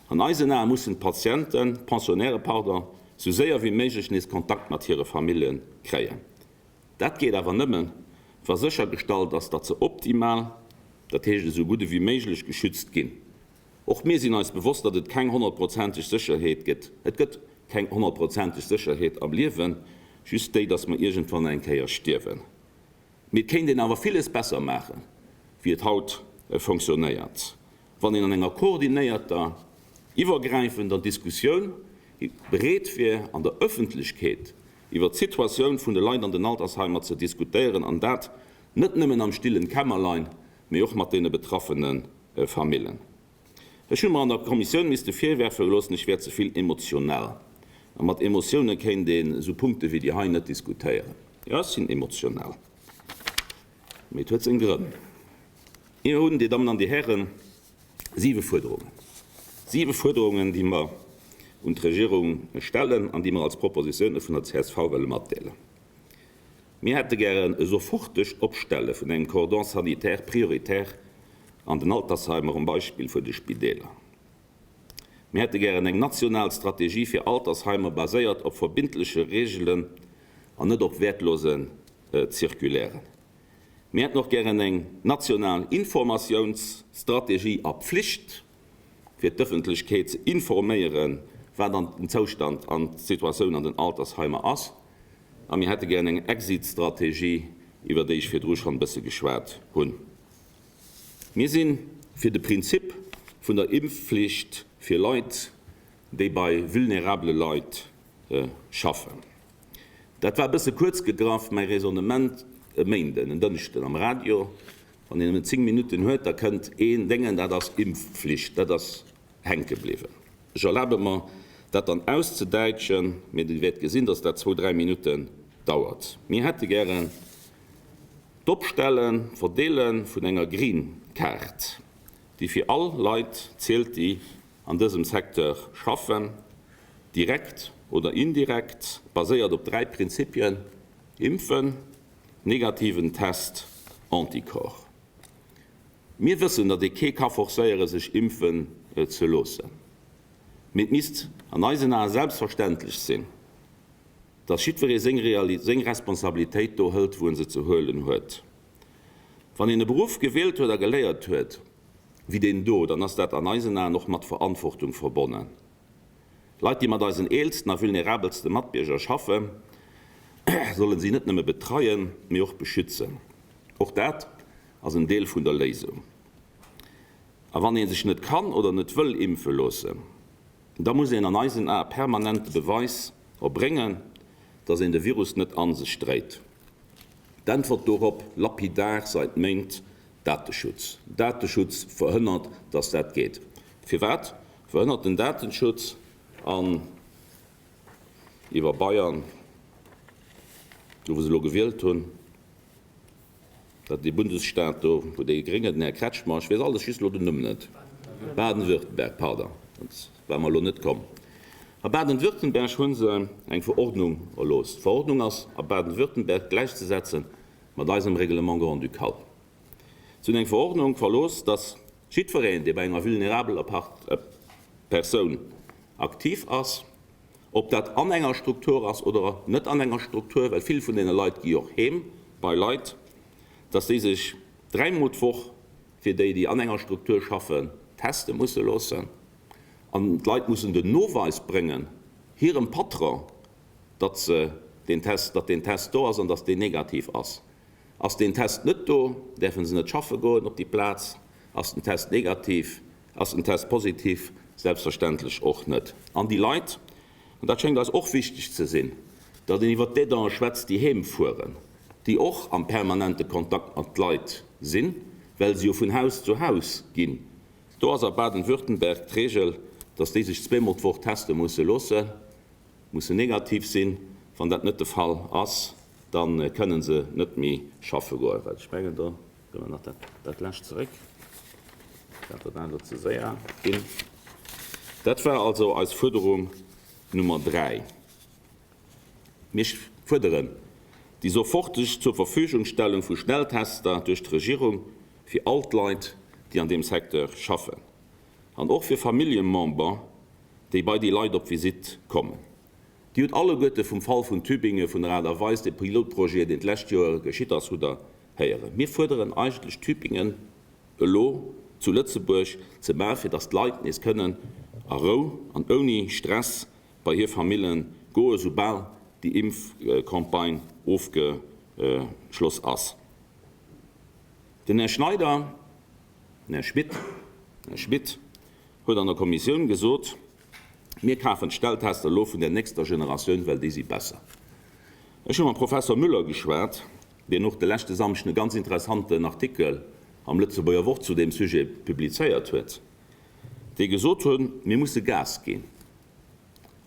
[SPEAKER 2] An eisen Ae mussen d'Patienten, d'Pensionnairë pardon, sou séier wéi méiglech nees Kontakt mat hire Famillje kréien. Dat geet awer nëmmen, wa séchergestallt ass, datt se optimal, dat heescht esou gutt ewéi méiglech, geschützt ginn. Och mir sinn eis bewosst, datt et keng honnertprozenteg Sécherheet gëtt. Et gëtt keng honnertprozenteg Sécherheet am Liewen, just déi, datt mer iergendwann eng Kéier stierwen. Mee et kéint een awer villes besser maachen, wéi et haut fonctionnéiert, wann een an enger koordinéierter, iwwergräifender Diskussioun bereet wier, an der Ëffentlechkeet iwwer d'Situatioun vun de Leit an den Altersheimer ze diskutéieren, an dat net nëmmen am stillen Kämmerlein, mee och mat deene betraffene Famillen. Ech hu mer an der Kommissioun misste virwerfe geloossen, ech wär ze vill emotional. A mat Emotioune kéint een esou Punkte wéi déi hei net diskutéieren. Jo, ech sinn emotional, mee et huet seng Grënn. Mir hunn, Dir Dammen an Dir Hären, siwe Fuerderungen, siwe Fuerderungen, déi mer un d'Regierung stellen an déi mer als Propositioune vun der csv wëlle matdeelen. Mir hätte gären e sofortegt Opstelle vun engem Cordon sanitaire prioritaire an den Altersheimer um Beispill vun de Spideeler. Mir hätte gären eng national Strategie fir Altersheimer baséiert op verbindleche Reegelen an net op wäertlose Circulairen. Mir hätten och gären eng national Informatiounsstrategie a Pflicht, fir d'Ëffentlechkeet ze informéieren, wat an den Zoustand an d'Situatioun an den Altersheimer ass. A mir hätte gären eng Exit-Strategie, iwwer déi ech virdru schonn e bësse geschwat hunn. Mir si fir de Prinzip vun der Impfflicht fir Leit, déi bei vulnerabele Leit schaffen. Dat war e bësse kuerz gegraff, mäi Raisonnement e Méinden, en Dënschden am Radio. Wann een nëmmen 10 Minutten huet, da kënnt een Déngen, dat ass Impfflicht. Dat ass hänke bliwwen. Ech erlabe mer, dat dann auszedäitschen, mee Dir wäert gesinn, dass dat zwou, dräi Minutten dauert. Mir hätte gären d'Opstellen, d'Verdeele vun enger Green Card, déi fir all Leit zielt, déi an dësem Secteur schaffen, direkt oder indirekt, baséiert op dräi Prinzipien, Impfen, negativen Test, Anticorps. Mir wëssen, datt ee kee ka forcéiere sech impfen ze loossen, mee et misst an eisen Ae selbstverständlech sinn. Dass jiddweree seng seng Responsabilitéit do hëlt, wou en se ze huelen huet. Wann een e Beruff gewielt huet a geléiert huet, wéi deen do, dann ass dat an eisen Aen och mat Verantwortung verbonnen. Leit, déi mat eisen eelsten a vulnerabelste Matbierger schaffen, sollen si net nëmme betreien, mee och beschützen. Och dat ass en Deel vun der Léisung. A wann ee sech net kann oder net wëll impfe loossen, da muss een an eisen Ae permanent de Beweis erbréngen, dass een de Virus net a sech dréit. D'Äntwert dorop, lapidar seit Méint, Dateschutz. Dateschutz verhënnert, dass dat geet. Firwat verhënnert den Datenschutz an iwwer Bayern, do wou se elo gewielt hunn, dat dee Bundesstaat do, wou dee Grénge, den Här Kretschmer, ech weess alles just elo den Numm net, Baden-Württemberg, pardon, dat war mer elo net komm, a Baden-Württemberg hu se eng Verordnung erlooss. D'Verordnung ass a Baden-Württemberg gläichzesetze mat eisem Règlement grand-ducal. Se hunn eng Verordnung verlooss, dass jiddwereen, dee bei enger vulnerabeler Persoun aktiv ass, ob dat an enger Struktur ass oder net an enger Struktur, well vill vun deene Leit gi och heem bei Leit, dass déi sech dräimol d'Woch, fir déi, déi an enger Struktur schaffen, teste musse loossen. An d'Leit mussen den Noweis bréngen hirem Patron, datt se deen Test, datt deen Test do ass an datt deen negativ ass. Ass deen Test net do, däerfe se net schaffe goen op déi Plaz. Ass den Test negativ, ass den Test positiv, selbstverständlech och net. An déi Leit, an dat schéngt eis och wichteg ze sinn, datt een iwwert d'Aidante schwätzt, déi heem fueren, déi och am permanente Kontakt mat Leit sinn, well se jo vun Haus zu Haus ginn. Do ass a Baden-Württemberg d'Reegel, datt déi sech zweemol d'Woch teste musse loossen, mussen negativ sinn. Wann dat net de Fall ass, da kënne se net méi schaffe goen. Well ech mengen, do gëtt mer nach dat lescht zeréck, dat dat aner ze séier ginn. Dat war also eis Fuerderung Nummer 3. Mir fuerderen déi soforteg Zurverfügungstellung vu Schnelltester duerch d'Regierung fir all d'Leit, déi an deem Secteur schaffen, an och fir Familljemember, déi bei déi Leit op Visitt kommen. Dir hutt alleguerte vum Fall vun Tübinge, vun der Aart a Weis, de Pilotprojet, deen d'lescht Joer geschitt ass, hutt Der héieren. Mir fuerderen eigentlech Tübingen elo zu Lëtzebuerg ze maachen, fir datt d'Leit nees kënnen a Rou an ouni Stress bei hir Famillen goen, soubal déi Impfcampagne ofgeschloss ass. Den Här Schneider, den Här Schmit, Här Schmit huet an der Kommissioun gesot, Mir kafen d'Stelltester elo vun der nächster Generatioun, well déi si besser. Ech hu mam Professor Müller geschwat, deen och de leschte Samschden e ganz interessanten Artikel am Lëtzebuerger Wort zu deem Sujet publizéiert huet, dee gesot huet, mir musse Gas ginn,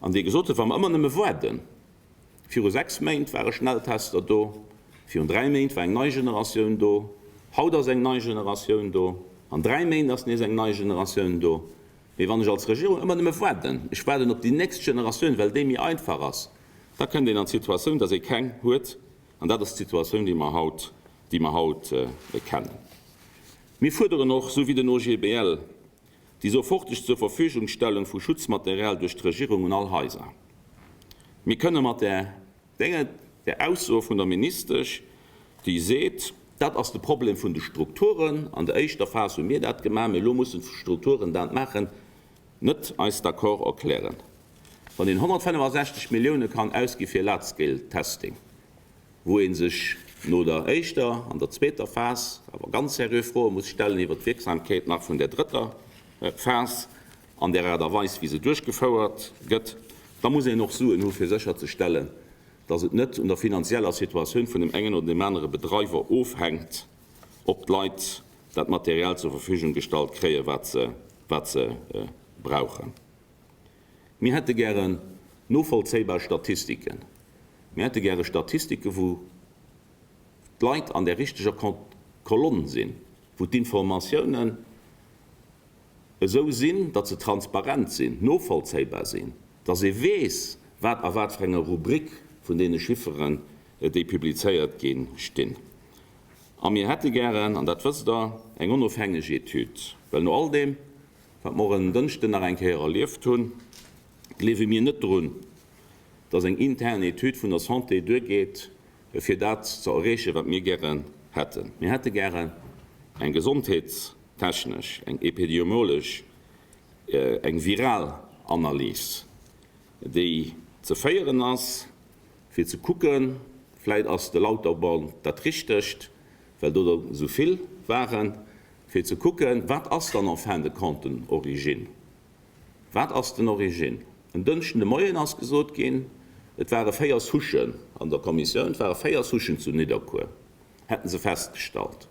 [SPEAKER 2] an dee gesot huet, wa mer ëmmer nëmme waarden, Viru 6 Méint ware Schnelltester do, virun 3 Méint war eng nei Generatioun do, haut ass eng nei Generatioun do, an 3 Méint ass nees eng nei Generatioun do. Mee wann ech als Regierung ëmmer nëmme waarden, ech waarden op déi nächst Generatioun, well déi méi einfach ass, da kënnt een an d'Situatioun, datt ee keng huet. An dat ass d'Situatioun, déi mer haut, déi mer haut kennen. Mir fuerderen och, esou wéi den OGBL, Déi soforteg Zurverfügungstellung vu Schutzmaterial duerch d'Regierung un all Haiser. Mir kënne mat där der Ausso vun der Ministesch, déi seet, dat ass de Problem vun de Strukturen, an der éischter Phas hu mir dat gemaach, mee elo mussen d'Strukturen dat maachen, net eis d'accord erklären. Wann een 165 Millioune kann ausgi fir Large-Scale Testing, wou ee sech no der éischter an der zweeter Phas awer ganz seriö Froe muss stellen iwwert d'Wierksamkeet nach vun där drëtter Phas an där Aart a Weis, wéi se duerchgefouert gëtt, da muss een och Suen hu fir sécherzestellen, dass et net un der finanzieller Situatioun vun dem engen oder deem anere Bedreiwer ofhänkt, ob d'Leit dat Material zur Verfügung gestallt kréien, wat se, wat se brauchen. Mir hätte gären novollzéibar Statistiken. Mir hätte gäre Statistike wou d'Leit an där richteger Kolonn sinn, wou d'Informatiounen esou sinn, datt se transparent sinn, novollzéibar sinn, datt ee weess, wat a wat fir enger Rubrik vun deene Chifferen, déi publizéiert ginn, stinn. A mir hätte gären, an dat wësst Der, eng onofhängeg Etüd, well no all deem, wat mer och en Dënschden nach eng Kéier erlieft hunn, gleewe mir net drun. dass eng intern Etüd vun der Santé duergeet, fir dat ze erreechen, wat mir gären hätten. Mir hätte gären eng gesondheetstechnesch, eng epidemiologesch, eng viral Analys, déi ze féieren ass, fir ze kucken, vläit ass de Lauterborn dat Richtegt, well do der esou vill waren, fir ze kucken, wat ass dann en fin de compte den Origine? Wat ass den Origine? En Dënschden de Moien ass gesot ginn, et ware 4 Souchen an der Kommissioun, et ware 4 Souchen zu Nidderkuer, hätte se festgestallt.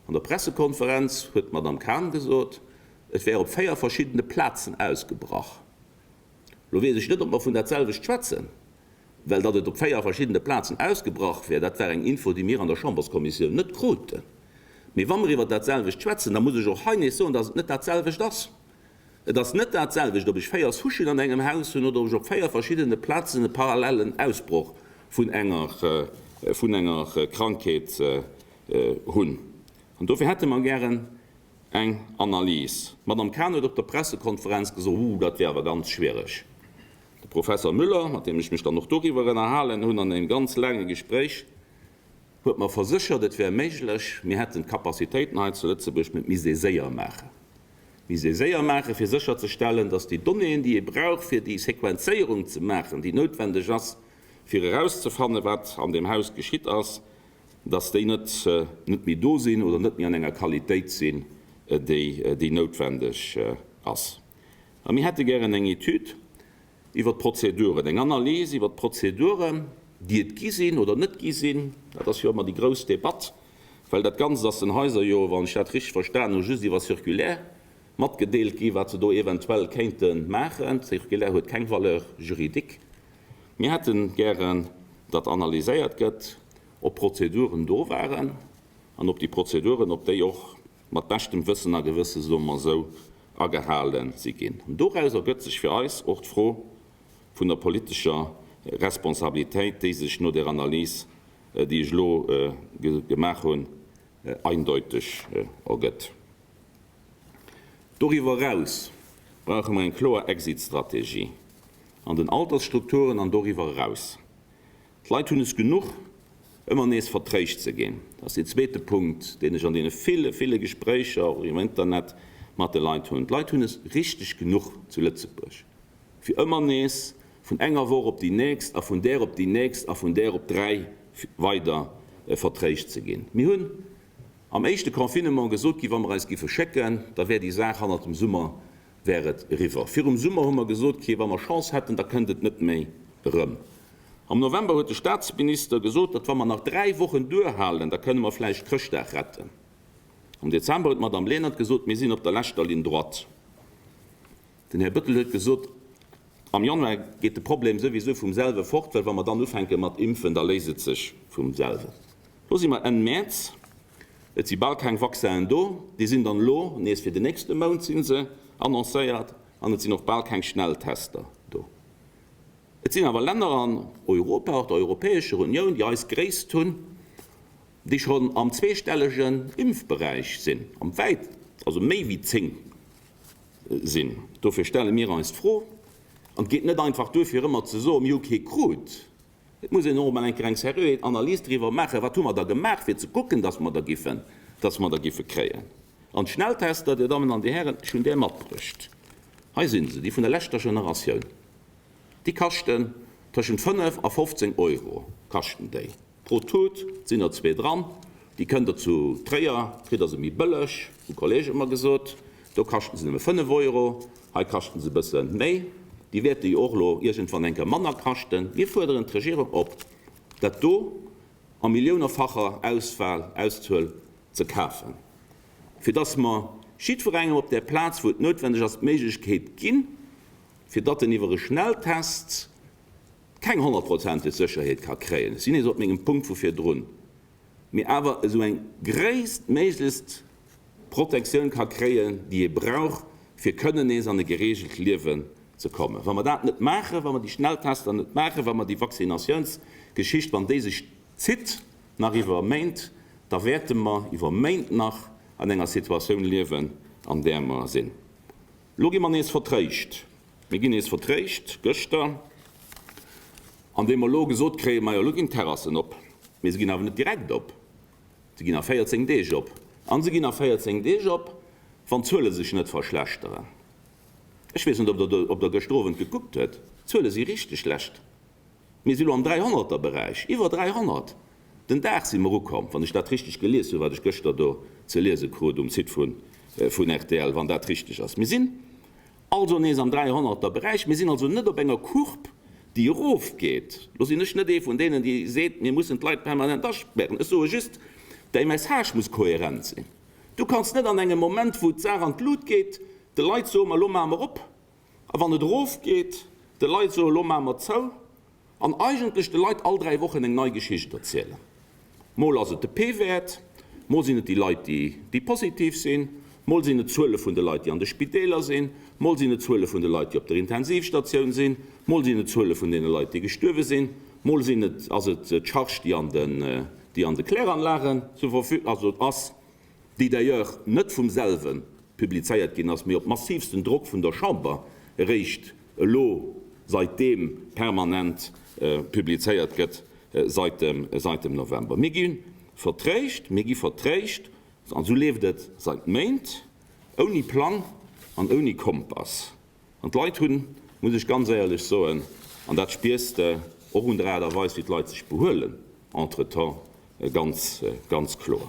[SPEAKER 2] An der Pressekonferenz huet d'Madame Cahn gesot, et wär op 4 verschiddene Plazen ausgebrach. Lo weess ech net, ob mer vun dat selwecht schwätzen, well datt et op 4 verschiddene Plazen ausgebrach wär, dat war eng Info, déi mir an der Chamberskommissioun net kruten. Mee wa mer iwwert dat selwecht schwätzen, da muss ech och hei nees soen, datt et net dat selwecht ass. Et ass net dat selwecht, ob ech 4 Souchen an engem Haus hunn oder ob ech op 4 verschiddene Plazen e parallellen Ausbroch vun enger, vun enger Krankheet hunn. An dofir hätte mer gären eng Analys. D'Madame Cahn huet op der Pressekonferenz gesot, Uh, dat wär awer ganz schwiereg. De Professor Müller, mat deem ech mech dann och doriwwer ënnerhalen hunn an engem ganz laange Gespréich, huet mer verséchert, et wär méiglech, mir hätten d'Capacitéiten hei zu Lëtzebuerg, mä et misst ee séier maachen. Et misst ee séier maachen, fir sécherzestellen, datt déi Donnéeën, déi ee brauch, fir déi Sequenzéierung ze maachen, déi noutwendeg ass, fir erauszefannen, wat an deem Haus geschitt ass, datt déi net net méi do sinn oder net méi an enger Qualitéit sinn, déi déi noutwendeg ass. A mir hätte gären eng Etüd, Iwwer d'Prozeduren, eng Analys iwwer d'Prozeduren, déi et gi sinn oder net gi sinn, dat ass jo ëmmer déi grouss Debatt, well dat Ganzt ass den Haiser jo, wann ech dat richteg verstan hunn, just iwwer Circulaire matgedeelt gi wat se do eventuell kéinte maachen. D'Circulaire huet keng Valeur juridique. Mir hätte gären, datt analyséiert gëtt, ob Prozeduren do waren an ob déi Prozeduren, ob déi och mat beschtem Wëssen a Gewësse, soe mer esou, agehale si ginn. An doraus ergëtt sech fir eis och d'Fro vun der politescher Responsabilitéit, déi sech no där Analys, déi ech elo gemaach hunn, eindeuteg ergëtt. Doriwwer eraus brauche mer eng kloer Exit-Strategie an den Altersstrukturen an doriwwer eraus. D'Leit hunn es genuch, ëmmer nees vertréischt ze ginn. Dat ass deen zweete Punkt, deen ech an deene ville, ville Gespréicher, och iwwer Internet, mat de Leit hunn. D'Leit hunn es richteg genuch zu Lëtzebuerg, fir ëmmer nees vun enger Woch op déi nächst a vun där op déi nächst a vun där op 3 weider vertréischt ze ginn. Mir hunn am éischte Confinement gesot ginn, wa mer eis giffe schécken, da wär déi Saach hannert dem Summer wär et eriwwer. Virum Summer hu mer gesot kritt, wa mer Chance hätten, da kënnt et net méi erëm. Am November huet de Staatsminister gesot, datt wa mer nach 3 Wochen duerhalen, da kënne mer vläicht Chrëschtdag retten. Am Dezember huet d'Madame Lenert gesot, mir sinn op der leschter Ligne droite. Den Här Bettel huet gesot, am Januar geet de Problem souwisou vum selwe fort, well wa mer dann ufänke mat impfen, da léist et sech vum selwen. Lo si mer Enn Mäerz, et si bal keng Vaccinen do, déi sinn dann elo nees fir den nächste Mount si se annoncéiert, an et sinn och bal keng Schnelltester do. Et sinn awer Länner an Europa, och der Europäescher Unioun, déi eis Gréisst hunn, déi schonn am zweestellegen Impfberäich sinn, am wäit, also méi wéi 10 sinn. Dofir stelle mir eis d'Fro, an et geet net einfach duer fir ëmmer ze soen, mir hu kee krut, Et muss een och emol eng Kéier eng seriö Analys driwwer maachen, wat hu mer da gemaach, fir ze kucken, dass mer der giffen, dass mer der giffe kréien. An d'Schnelltester, Dir Dammen an Dir Hären, ech hunn där matbruecht, hei si se, déi vun der leschter Generatioun, déi kaschten tëschent 5 a 15 Euro kaschten déi pro Tut, et sinn der zwee dran, déi kënnt Der zu Tréier, kritt Der se méi bëlleg, hu Kollege mer gesot. Do kaschten se nëmme 5 Euro, hei kaschten se e bësse méi. Déi wäerte jo och elo iergendwann eng Kéier manner kaschten. Mir fuerderen d'Regierung op, dat do a milliounefacher Auswahl, Auszuel ze kafen, fir dass mer jiddwerengem op där Plaz, wou et noutwendeg ass, d'Méiglechkeet ginn, fir datt en iwwer e Schnelltest keng honnertprozenteg Sécherheet ka kréien. Ech sinn nees op mengem Punkt vu virdrun. mee awer esou eng gréisstméiglechst Protektioun ka kréien, déi ee brauch, fir kënnen nees an e gereegelt Liewen ze kommen. Wa mer dat net maachen, wa mer déi Schnelltester net maachen, wa mer déi Vaccinatiounsgeschicht, wann déi sech zitt nach iwwer Méint, da wäerte mer iwwer Méint nach an enger Situatioun liewen, an där mer sinn. Elo gi mer nees vertréischt. Mir ginn nees vertréischt. Gëschter. An deem mer elo gesot kréien, majo, elo ginn d'Terrassen op, mee se ginn awer net direkt op, se ginn a 14 Deeg op. A se ginn a 14 Deeg op, wann d'Zuele sech net verschlechteren. Ech weess net, ob Der ob Der gëschter Owend gekuckt huet, d'Zuele si richteg schlecht. Mir si elo am Dräihonnerterberäich, iwwer 300 den Dag si mer ukomm, wann ech dat richteg gelies hunn, wat ech gëschter do ze liese krut um Site vun rtl, wann dat richteg ass. Mir sinn also nees am Dräihonnerterberäich. Mir sinn also net op enger Courbe, déi erofgeet. Lo sinn ech net ee vun deenen, déi seet, mir mussen d'Leit permanent aspären. Ech soe just, däi Message muss kohärent sinn. Du kanns net an engem Moment, wou d'Saach an d'Lut geet, de Leit soen, ma elo maache mer op, a wann et erofgeet, de Leit soen, elo maache mer zou. An eigentlech de Leit all 3 Wochen eng nei Geschicht erzielen. Mol ass et de P-Wäert, mol sinn et déi Leit, déi positiv sinn, mol sinn et d'Zuele vun de Leit, déi an de Spideeler sinn, mol sinn et d'Zuele vun de Leit, déi op der Intensivstatioun sinn, mol sinn et d'Zuele vun deene Leit, déi gestuerwe sinn, mol sinn et, ass et d'Charge, déi an den, déi an de Kläranlagen zur Verfü-, also ass. déi d'ailleurs net vum selwe publizéiert ginn ass, mee op massivsten Drock vun der Chamber eréischt elo saitdeem permanent publizéiert gëtt, sait dem, sait dem November. Mir gi vertréischt, mir gi vertréischt, an esou leeft et sait Méint, ouni Plang an ouni Kompass. An d'Leit hunn, muss ech ganz éierlech soen, an dat spiers de och un der Aart a Weis, wéi d'Leit sech behuelen entretemps, ganz, ganz kloer.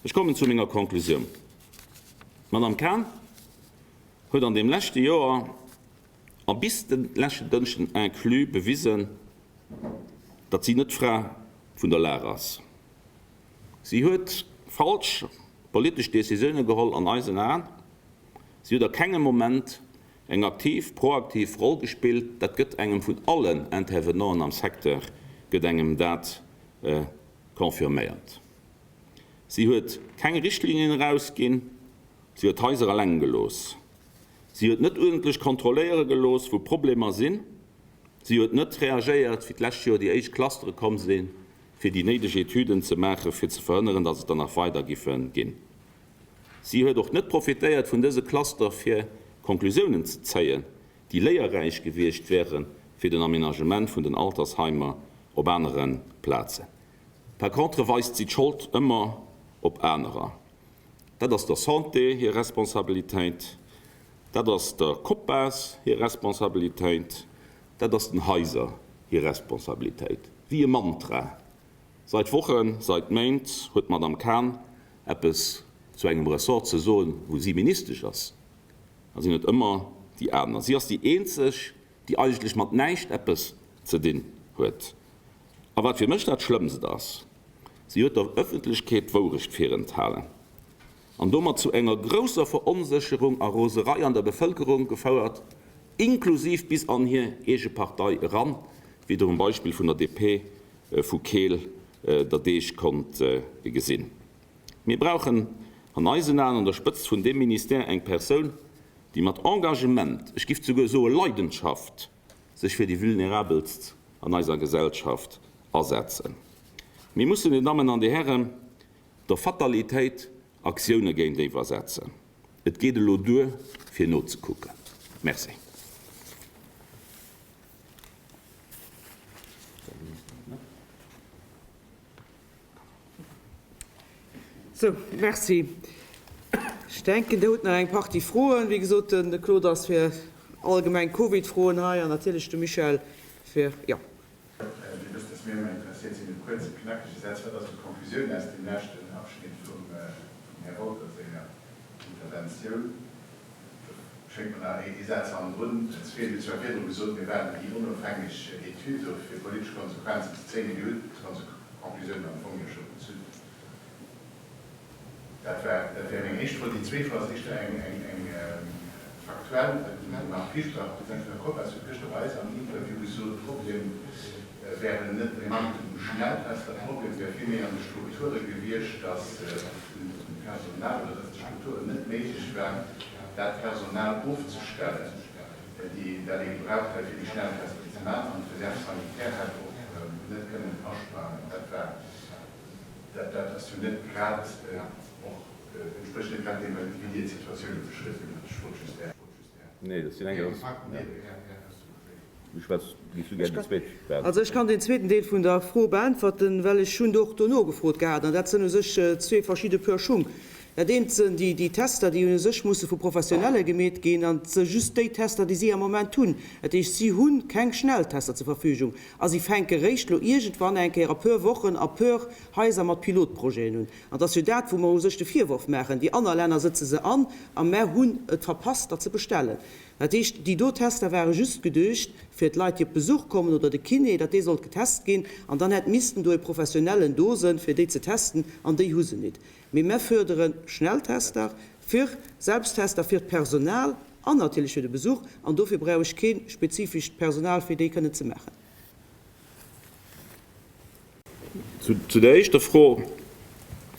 [SPEAKER 2] Ech kommen zu menger Konklusioun. D'Madame Cahen huet an deem leschte Joer a bis de leschten Dënschden inclus bewisen, datt si net d'Fra vun der Lag ass. Si huet falsch politesch Décisioune geholl an eisen Aen. Si huet a kengem Moment eng aktiv, proaktiv Roll gespillt. Dat gëtt engem vun allen Intervenanten am Secteur gëtt engem dat confirméiert. Si huet keng Richtlinien erausginn. Si huet d'Haiser eleng gelooss. Si huet net uerdentlech kontrolléiere gelooss, wou Problemer sinn. Si huet net reagéiert, wéi d'lescht Joer déi éischt Clustere komm sinn, fir déi néideg Etüden ze maachen, fir ze verhënneren, datt et der nach weider giffe ginn. Si huet och net profitéiert vun dëse Cluster fir Konklusiounen ze zéien, déi léierräich gewiescht wäre fir den Aménagement vun den Altersheimer op anere Plazen. Par contre weist si d'Schold ëmmer op anerer. Dat ass der Santé hir Responsabilitéit, dat ass der Copas hir Responsabilitéit, dat ass den Haiser hir Responsabilitéit. Wéi e Mantra Seit Wochen, seit Méint huet d'Madame Cahen eppes zu engem Ressort ze soen, wou si Ministesch ass. Da sinn et ëmmer déi aner. Si ass déi eenzeg, déi eigentlech mat näischt eppes ze dinn huet. A wat fir mech dat Schlëmmst ass, Si huet der Ëffentlechkeet d'Wourecht virenthalen an domat zu enger grousser Veronsécherung a Roserei an der Bevëlkerung gefouert, inklusiv bis an hir eege Partei eran, wéi Der um Beispill vun der DP vu Keel der Deeg konnt gesinn. Mir brauchen an eisen Aen an der Spëtzt vun deem Ministère eng Persoun, déi mat Engagement, ech giff souguer soe Leidenschaft, sech fir déi Vulnerabelst an eiser Gesellschaft asetzen. Mir mussen, Dir Dammen an Dir Hären, der Fatalitéit Aktioune géintéiwer setzen. Et geet elo duer, fir nozekucken. Merci.
[SPEAKER 1] Sou, merci. Ech denken, Dir hutt nach eng Partie Froen. Wéi gesot, de Claude ass fir allgemeng Covid-Froen hei an natierlech de Michel fir, jo.
[SPEAKER 3] Dir wësst, dass mir ëmmer interesséiert sinn u kuerze, knackege Sätz. Wat ass esou d'Konklusioun aus deem leschten Abschnitt vum Här Wolter senger Interventioun? Do schéngt mer nach ee Saz hannendrun ze feelen. Dir hutt zwar virdru gesot, mir waarden déi onofhängeg Etüd of, fir politesch Konsequenzen ze zéien, mee Dir hutt d'Konklusiounen am Fong jo scho gezunn. Dat war, dat wär meng éischt Fro. Déi zweet Fro ass éischter eng, eng, eng faktuell. De Marc Fischbach, President vun der COPAS, huet gëschter bei eis am Interview gesot, de Problem wären net e Manktem u Schnelltester, de Problem wär vill méi an de Strukture gewiescht, datt dem Personal oder datt de Strukturen net méiglech war, dat Personal ofzestellen, déi, dat ee gebraucht hätt, fir déi Schnelltester ze maachen, an d'Réserve sanitaire hätt och net kënnen asprangen. Dat war. Dat ass jo net grad och, entsprécht net grad deem, wéi Dir d'Situatioun elo beschriwwen hutt. Ech wollt just Är.
[SPEAKER 2] Nee, dat sinn eng ganz.
[SPEAKER 1] Also ech kann deen zweeten Deel vun der Fro beäntwerten, well ech hunn och do nogefrot gehat, an dat sënn u sech zwee verschidde Pör Schung. Dat eent sënn déi déi Tester, déi u sech musse vu Professionelle gemeet ginn, an et së just déi Tester, déi si am Moment hunn. Dat heescht, si hu keng Schnelltester zur Verfügung a si fänke réischt elo iergendwann eng Kéier a puer Wochen a puer Haiser mat Pilotprojeten un. An et ass jo dat, wou mer u sech de Virworf maachen, Déi aner Länner sëtze se an a mer hunn et verpasst, dat ze bestellen. Dat heescht, déi do Tester ware just geduecht fir d'Leit, déi op Besuch kommen oder de Kiné, datt dee sollt getest ginn. An dann hätt missten do e Professionellen do sënn, fir déi ze testen, an déi hu se nit. Mee mer fördere Schnelltester fir Selbsttester fir d'Personal an natierlech fir de Besuch. An dofir brauch ech kee spezifescht Personal, fir déi kënnen ze maachen.
[SPEAKER 2] Zu der éischter Fro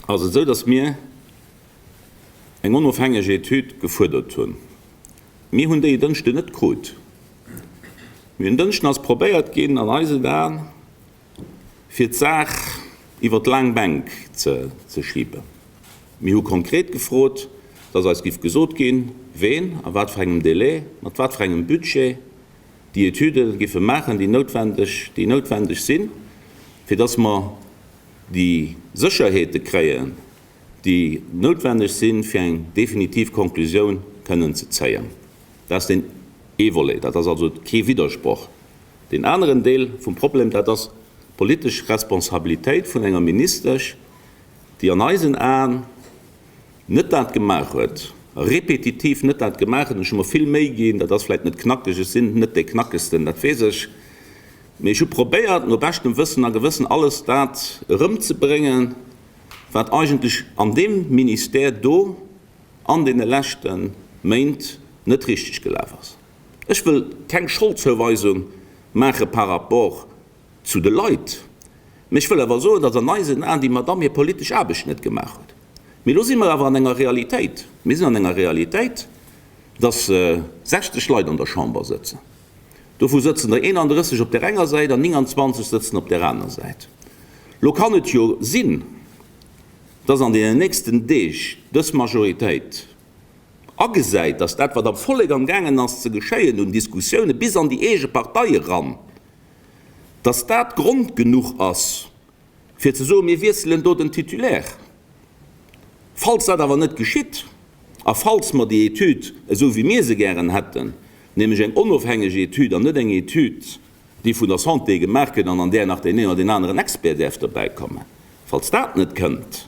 [SPEAKER 2] ass et esou, datt mir eng onofhängeg Etüd gefuerdert hunn. Mir hunn déi e Dënschden net krut. Mee en Dënschden ass probéiert ginn, an eisen Aen, fir d'Saach iwwer d'laang Bänk ze schiben. Mir hu konkret gefrot, datt eis giff gesot ginn, ween, a wat fir engem Délai, mat wat fir engem Budget déi Etüde giffe maachen, déi noutwendeg, déi noutwendeg sinn, fir dass mer déi Sécherheete kréien, déi noutwendeg sinn, fir eng definitiv Konklusioun kënnen ze zéien. Dat ass deen ee Volet. Dat ass also kee Widdersproch. Deen aneren Deel vum Problem, dat ass d'politesch Responsabilitéit vun enger Ministesch, déi an eisen Aen net dat gemaach huet, répétitiv net dat gemaach huet, ech hu mer vill Méi ginn, dat ass vläicht net knackeg, ech sinn net dee Knackegsten, dat weess ech, mee ech hu probéiert, no beschtem Wëssen a Gewëssen alles dat erëmzebréngen, wat eigentlech an deem Ministère do an deene leschte Méint net richteg gelaf ass. Ech wëll keng Scholdzouweisung maache par rapport zu de Leit, mee ech wëll awer soen, datt an eisen Aen déi Madamm hir politesch Aarbecht net gemaach huet. Mee elo si mer awer an enger Realitéit, mir sinn an enger Realitéit, datt 60 Leit an der Chamber sëtzen. Dovu sëtzen der 31 op där enger Säit an 29 sëtzen op där aner Säit. Elo kann et jo sinn, datt an deenen nächsten Deeg dës Majoritéit agesäit, datt dat, wat am Vollek amgaangen ass ze geschéien un Diskussioune bis an déi eege Partei eran, datt dat Grond genuch ass, fir ze soen, mir wiesselen do den Titulaire. Falls dat awer net geschitt a falls mer déi Etüd, esou wéi mir se gären hätten, nämlech eng onofhängeg Etüd an net eng Etüd, déi vun der Santé gemaach gëtt an an där nach deen een oder deen aneren Expert däerf dobäikommen, falls dat net kënnt,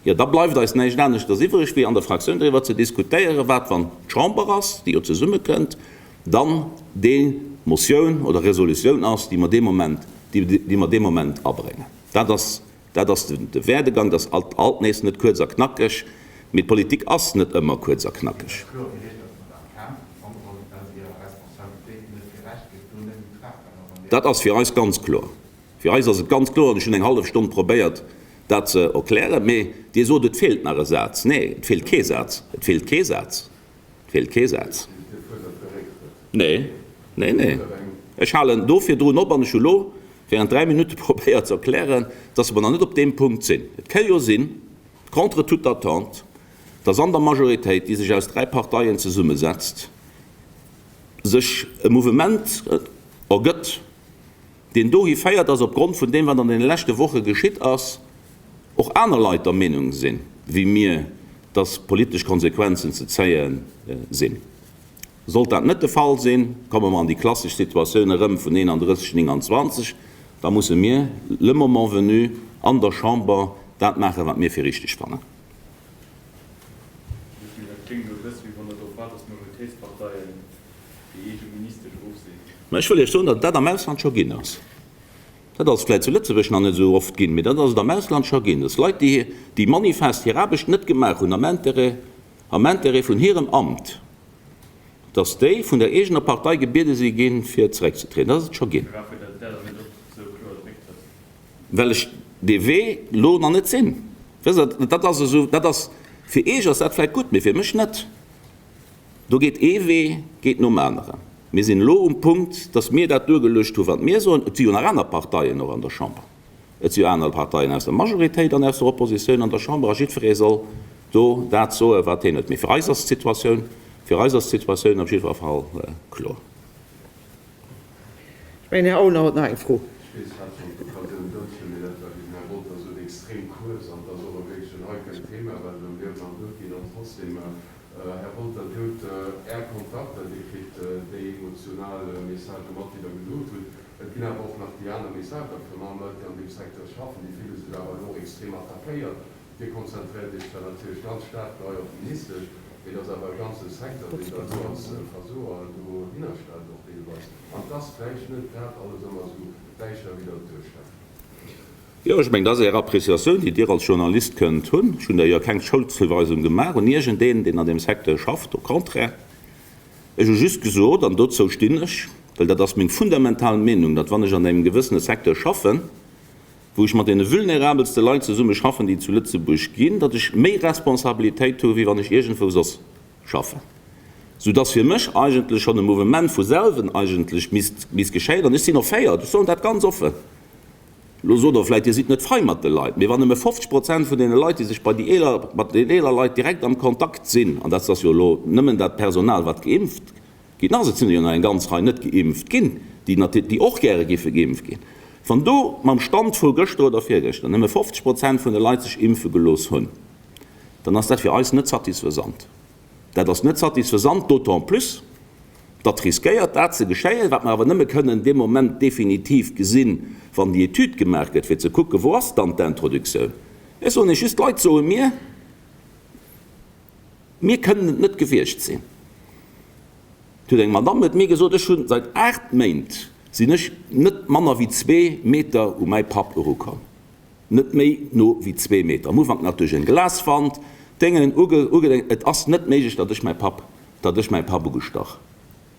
[SPEAKER 2] jo da bleift eis näischt aneschters iwwreg, wéi an der Fraktioun driwwer ze diskutéieren, wat, wann d'Chamber ass, déi jo zesummekënnt, dann déi Motioun oder Resolutioun ass, déi mer dee Moment, déi mer dee Moment abréngen. Dat ass, dat ass de Werdegang. Dat ass alt, alt nees net kuerz a knackeg, mee d'Politik ass net ëmmer kuerz a knackeg. Dat ass fir eis ganz kloer. Fir eis ass et ganz kloer, an ech hunn eng hallef Stonn probéiert, dat ze erklären, mee Dir sot, et feelt nach e Saz. Nee, et feelt kee Saz. Et feelt kee Saz. Et feelt kee Saz. Nee, nee, nee. Ech halen do virdrun op an ech hu lo während 3 Minutte probéiert ze erklären, dass mer nach net op deem Punkt sinn. Et ka jo sinn, contre toute attente, dass an der Majoritéit, déi sech aus 3 Parteien zesummesetzt, sech e Mouvement ergëtt, deen dohi féiert, dass opgrond vun deem, wat an deene leschte Woche geschitt ass, och aner Leit der Meenung sinn, wéi mir, dass politesch Konsequenzen ze zéie sinn. Sollt dat net de Fall sinn, komme mer an déi klassesch Situatioun erëm vun 31, 29, da musse mir le moment venu an der Chamber dat maachen, wat mir fir richteg fannen. Mä ech wëll Iech soen, datt et dat am Ausland scho ginn ass. Dat ass vläicht zu Lëtzebuerg nach net esou oft ginn, mee dat ass et am Ausland scho ginn, datt Leit, déi, déi manifest hir Aarbecht net gemaach hunn am Intérêt, am Intérêt vun hirem Amt, datt déi vun der eegener Partei gebiede si ginn, fir zeréckzetrieden. Dat ass et scho ginn. Well ech dee Wee elo nach net sinn. Wësst Der, dat ass esou, dat ass, fir Iech ass dat vläicht gutt, mee fir mech net. Do geet ee Wee geet nom aneren. Mir sinn elo um Punkt, datt mir dat duergeluecht hu wat mir soen. Et si jo nach aner Parteien och an der Chamber. Et si jo aner Parteien aus der Majoritéit an aus der Oppositioun an der Chamber a jiddweree soll do dat soen, wat hien huet. Mee fir eis ass d'Situatioun, fir eis ass d'Situatioun op jiddwer Fall kloer.
[SPEAKER 1] Mengen, Här Aulner huet nach eng Fro.
[SPEAKER 4] Ech weess, ech hat schonn d'Occasioun dozou, mee dat war, wéi den Här Wolter sot, extrem kuerz an et ass och e wierklech en heikelt Thema, well et ëm Liewen an Doud geet. An trotzdem, Här Wolter, Dir hutt Är Kontakter, Dir kritt déi emotional Messagë mat, déi Der gesot hutt. Et ginn awer och nach déi aner Messager, virun allem Leit, déi an deem Secteur schaffen, déi fille sech awer elo och extrem attackéiert. Dir konzentréiert Iech zwar natierlech ganz staark hei op d'Ministesch, mee et ass awer e ganze Secteur, deen Der elo als Versoer dohinner stellt och deelweis. An et ass vläicht net grad alles ëmmer esou däischter, wéi Der et duerstellt.
[SPEAKER 2] Jo, ech mengen, dat ass Är Appréciatioun, déi Dir als Journalist kënnt hunn. Ech hunn der jo keng Schouldzuweisung gemaach un iergendeen, deen an deem Secteur schafft, au contraire. Ech hu just gesot, an dozou stinn ech, well dat ass meng fundamental Meenung, datt wann ech an engem gewëssene Secteur schaffen, wou ech mat deene vulnerabelste Leit zesumme schaffen, déi et zu Lëtzebuerg ginn, datt ech méi Responsabilitéit hu wéi wann ech iergendwou soss schaffen, soudatt fir mech eigentlech schonn e Mouvement vu selwen eigentlech misst misst geschéien. An ech sinn offéiert, ech soen dat ganz offen, elo sot Der vläicht, Dir sidd net fei mat de Leit, mee wann nëmme 50 Prozent vun deene Leit, déi sech bei déi eeler, mat den eeler Leit direkt am Kontakt sinn, an dat ass jo elo nëmmen dat Personal, wat geimpft Ginn ass. Et sinn der jo nach eng ganz Rei net geimpft ginn, déi natierlech, déi och gäre giffe geimpft ginn. Wann do mam Stand vu gëschter oder virgëschter nëmme 50 Prozent vun de Leit sech impfe gelooss hunn, dann ass dat fir eis net satisfaisant. Dat ass net satisfaisant, d'autant plus, datt riskéiert dat ze geschéien, wat mer awer nëmme kënnen dee Moment definitiv gesinn, wann déi Etüd gemaach gëtt, fir ze kucken, wou ass dann d'Introduktioun. Ech soen Iech just, d'Leit soe mir, Mir kënnen et net gewiescht sinn. Et huet eng Madamm huet mir gesot, ech hunn seit 8 Méint sinn ech net manner wéi zwee Meter u mäi Papp erukomm. Net méi no wéi zwee Meter. Am Ufank nach duerch eng Glaswand, Déngen uge, uge, et ass net méiglech, datt ech mäi Papp, datt ech mäi Papp ugestach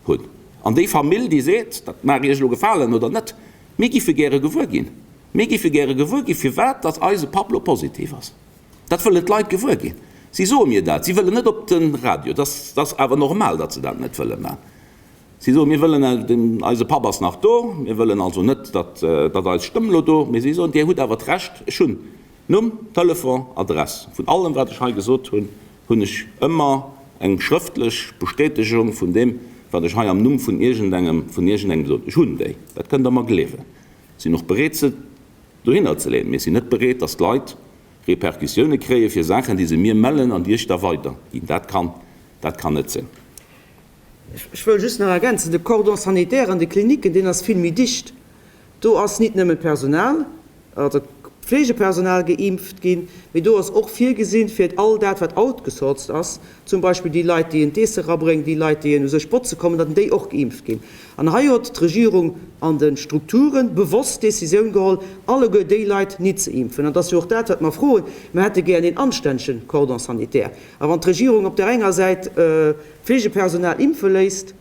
[SPEAKER 2] hunn. An déi Famill, déi seet, dat mag Iech elo gefalen oder net, mir giffe gäre gewuer ginn, mir giffe gäre gewuer gi firwat datt eise Papp elo positiv ass. Dat wëllen d'Leit gewuer ginn. Si soe mir dat. Si wëllen net op de Radio. Dat ass awer normal, datt se dat net wëlle maachen. Si soen, mir wëllen, eise Papp ass nach do, mir wëllen also net, datt eis Stëmm elo do, mee si soen, Dir hutt awer d'Recht, ech hunn Numm, Telefon, Adress. Vun allem, wat ech hei gesot hunn, hunn ech ëmmer eng schrëftlech Bestätegung vun deem, wat ech hei am Numm vun iergendengem, vun iergendengem gesot hunn. Ech hunn déi. Dat kënnt Der mer gleewen. Sinn och bereet, se dohinner ze leeën. Mee ech sinn net bereet, datt d'Leit Repercussioune kréie fir Saachen, déi se mir mellen an déi ech da weiderginn. Dat kann, dat kann net sinn.
[SPEAKER 1] Ech wëll just nach ergänzen, De Cordon sanitaire an de Klinicken, deen ass vill méi dicht. Do ass nit nëmmen d'Personal, also d'Pflegepersonal geimpft ginn, mee do ass och virgesinn, fir all dat, wat outgesourced ass, zum Beispill déi Leit, déi en d'Eesse erabréngen, déi Leit, déi en u sech botze kommen, datt déi och geimpft ginn. An hei huet d'Regierung an de Strukture bewosst d'Décisioun geholl, alleguer déi Leit nit ze impfen. An et ass jo och dat, wat mer froen, Mer hätte gär een anstännege Cordon sanitaire. A wann d'Regierung op där enger Säit d'Fleegepersonal impfe léisst,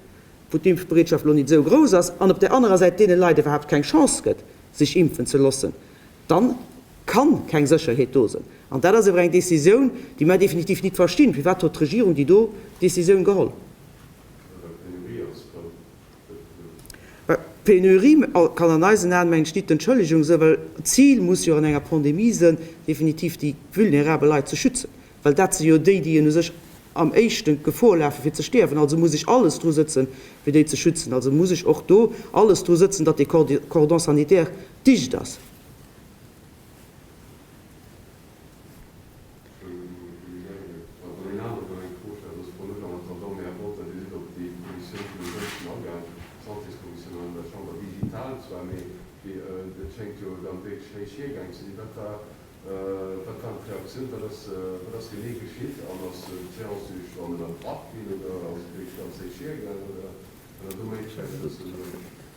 [SPEAKER 1] wou d'Impfbereetschaft elo nit esou grouss ass, an op där anerer Säit deene Leit iwwerhaapt keng Chance gëtt, sech impfen ze loossen, dann kann keng Sécherheet do sinn. An dat ass awer eng Décisioun, déi mer definitiv nit verstinn. Firwat huet d'Regierung déi do Décisioun geholl? D'Penurie kann an eisen Aen, mengen ech, nit d'Entschëllegung sinn, well d'Zil muss jo an enger Pandemie sinn, definitiv déi vulnerabel Leit ze schützen, well dat si jo déi, déi u sech am éischten d'Gefor lafen, fir ze stierwen. Also muss ech alles dru sëtzen, fir déi ze schützen. Also muss ech och do alles dru sëtzen, datt dee Cordon sanitaire dicht ass.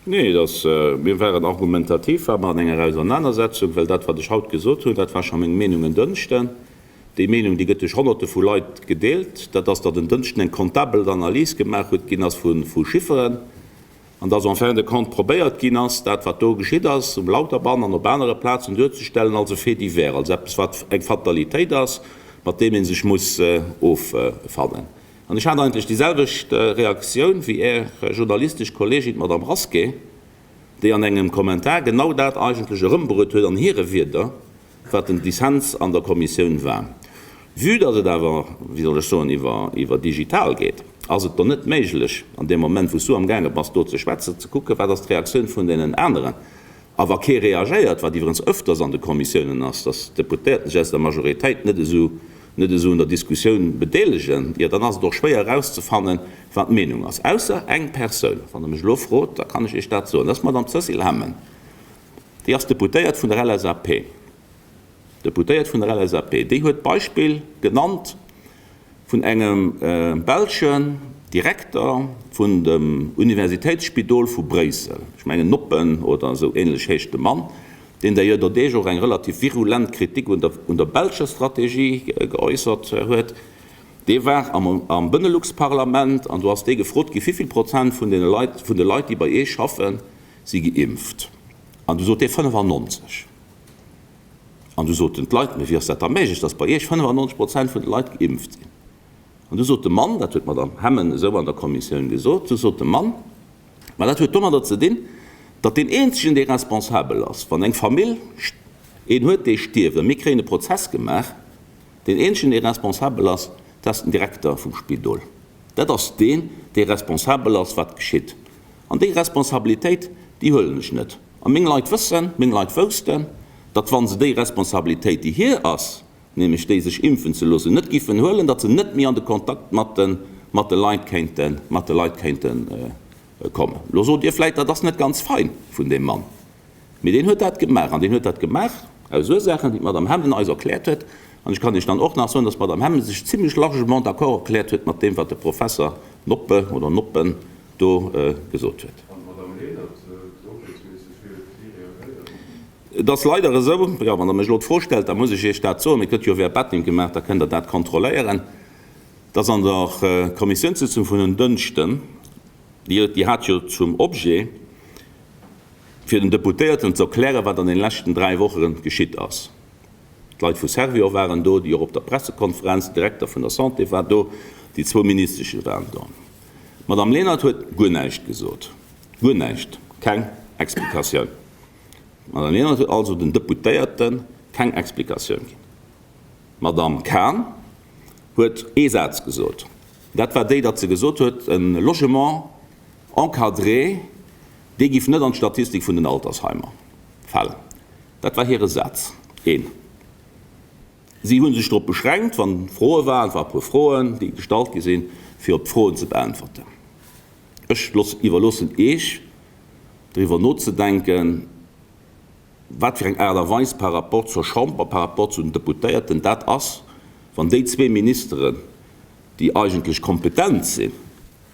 [SPEAKER 2] Nee, et ass, mir waren argumentativ, ware mer an enger Ausernanersetzung, well dat, wat ech haut gesot hunn, dat war scho meng Meenung en Dënschden. Déi Meenung, déi gëtt duerch Honnerte vu Leit gedeelt, dat ass, datt en Dënschden eng comptabel Analys gemaach huet ginn ass vu Chifferen an datt en fin de compte probéiert ginn ass, dat, wat do geschitt ass um Lauterbann an op anere Plazen, duerzestellen als e Fait divers, als eppes, wat eng Fatalitéit ass, mat deem ee sech muss offannen. An ech hat eigentlech déi selwecht Reaktioun wéi Är journalistesch Kolleegin, d'Madame Rasqué, déi an engem Kommentar genau dat eigentlech erëmbruet huet an hire Wierder, wat den Dissens an der Kommissioun war. Vue datt et awer, wéi soll ech soen, iwwer digital geet. Ass et dann net méiglech, an deem Moment, wou s du amgaange bass do ze schwätzen, ze kucken, wat ass d'Reaktioun vun deenen aneren? A wa kee reagéiert, wat iwwerens öfters an de Kommissiounen ass, dass d'Deputéierten sech aus der Majoritéit net esou net esou un der Diskussioun bedeelegen, jo dann ass et och schwéier erauszefannen, wat d'Meenung ass. Ausser eng Persoun, wann Der mech elo frot, da kann ech Iech dat soen, dat ass d'Madame Cécile Hemmen. Déi ass Deputéiert vun der LSAP. Deputéiert vun der LSAP. Déi huet d'Beispill genannt vun engem belschen Direkter vun dem Universitéitsspidol vu Bréissel, ech mengen Noppen oder esou ähnlech heescht de Mann, deen d'ailleurs der Deeg och eng relativ virulent Kritik un der un der belscher Strategie geäussert huet. Dee war am am Benelux-Parlament an do ass dee gefrot gi wéivill Prozent vun deene Leit, vun de Leit déi bei Iech schaffen, si geimpft. An du sot dee 95. An du soten d'Leit, Mee wéi ass dat da méiglech, datt bei Iech 95 Prozent vun de Leit geimpft sinn? An du sot de Mann, dat huet d'Madame Hemmen esou an der Kommissioun gesot, du sot de Mann, Ma dat huet domadder ze dinn, datt deen eenzegen, dee responsabel ass, wann eng Famill een huet, dee stierft, a mir kréien e Prozess gemaach, deen eenzegen, dee responsabel ass, dat ass den Direkter vum Spidol. Dat ass deen, dee responsabel ass, wat geschitt. An déi Responsabilitéit, déi huelen ech net. A meng Leit wëssen, meng Leit woussten, datt wa se déi Responsabilitéit, déi hir ass, nämlech déi sech impfen ze loossen, net giffen huelen, datt se net méi an de Kontakt mat de, mat de Leit kéinten, mat de Leit kéinte kommen. Elo sot Dir vläicht, dat ass net ganz fein vun deem Mann. Mee deen huet dat gemaach. An deen huet dat gemaach aus Ursaachen, déi d'Madame Hemmen eis erkläert huet. An ech kann Iech dann och nach soen, datt d'Madame Hemmen sech zimlech largement d'accord erkläert huet mat deem, wat de Professer Noppe oder Noppen do gesot huet.
[SPEAKER 4] An d'Madame Lenert, d'Gesondheetsministesch, wéi huet si reagéiert?
[SPEAKER 2] Et ass leider esou, jo, wann Der mech elo d'Fro stellt, da muss ech Iech dat soen, et gëtt jo Verbatim gemaach, da kënnt Der dat kontrolléieren, dass an der Kommissiounssitzung vun en Dënschden, déi hat jo zum Objet, fir den Deputéierten ze erklären, wat an den leschten 3 Woche geschitt ass. D'Leit vu Servior waren do, déi och op der Pressekonferenz, den Direkter vun der Santé war do, déi zwou Ministesche waren do. D'Madame Lenert huet guer näischt gesot, guer näischt, keng Explikatioun. D'Madame Lenert huet also den Deputéierte keng Explikatioun ginn. D'Madame Cahen huet ee Saz gesot, dat war déi, datt se gesot huet, e Logement encadré, dee giff net an d'Statistik vun den Altersheimer falen. Dat war hire Saz. Een. Si hu sech drop beschränkt, wann Froe waren, et ware puer Froen, déi gestallt gi sinn, fir op d'Froen ze beäntwerten. Ech iwwerloossen Iech, driwwer nozedenken, wat fir eng Aart a Weis par rapport zur Chamber, par rapport zu den Deputéierten dat ass, wann déi zwee Ministeren, déi eigentlech kompetent sinn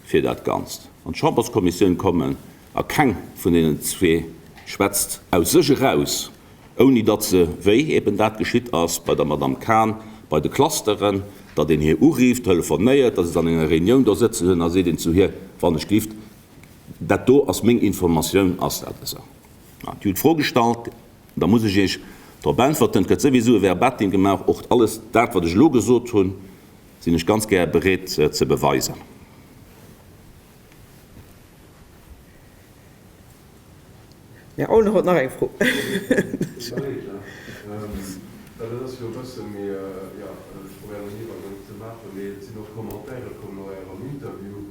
[SPEAKER 2] fir dat Ganzt, an d'Chamberskommissioun kommen a keng vun deenen zwee schwätzt aus sech eraus, ouni datt se, wéi eben dat geschitt ass bei der Madame Cahen, bei de Clusteren, datt een hir uriift, telefonéiert, datt se an enger Reunioun do sëtzen hunn a seet een zu hir, Wann ech glift, dat do ass meng Informatioun, ass dat esou? Dir hutt d'Fro gestallt, da muss ech Iech drop äntwerten. Et gëtt souwisou e Verbatim gemaach. Och alles dat, wat ech elo gesot hunn, sinn ech ganz gär bereet ze beweisen.
[SPEAKER 1] Här Aulner huet nach eng Fro.
[SPEAKER 4] Well dat ass jo e bësse méi, jo, ech probéieren en Iwwergank ze maachen, mee et sinn och Commentaire komm no Ärem Interview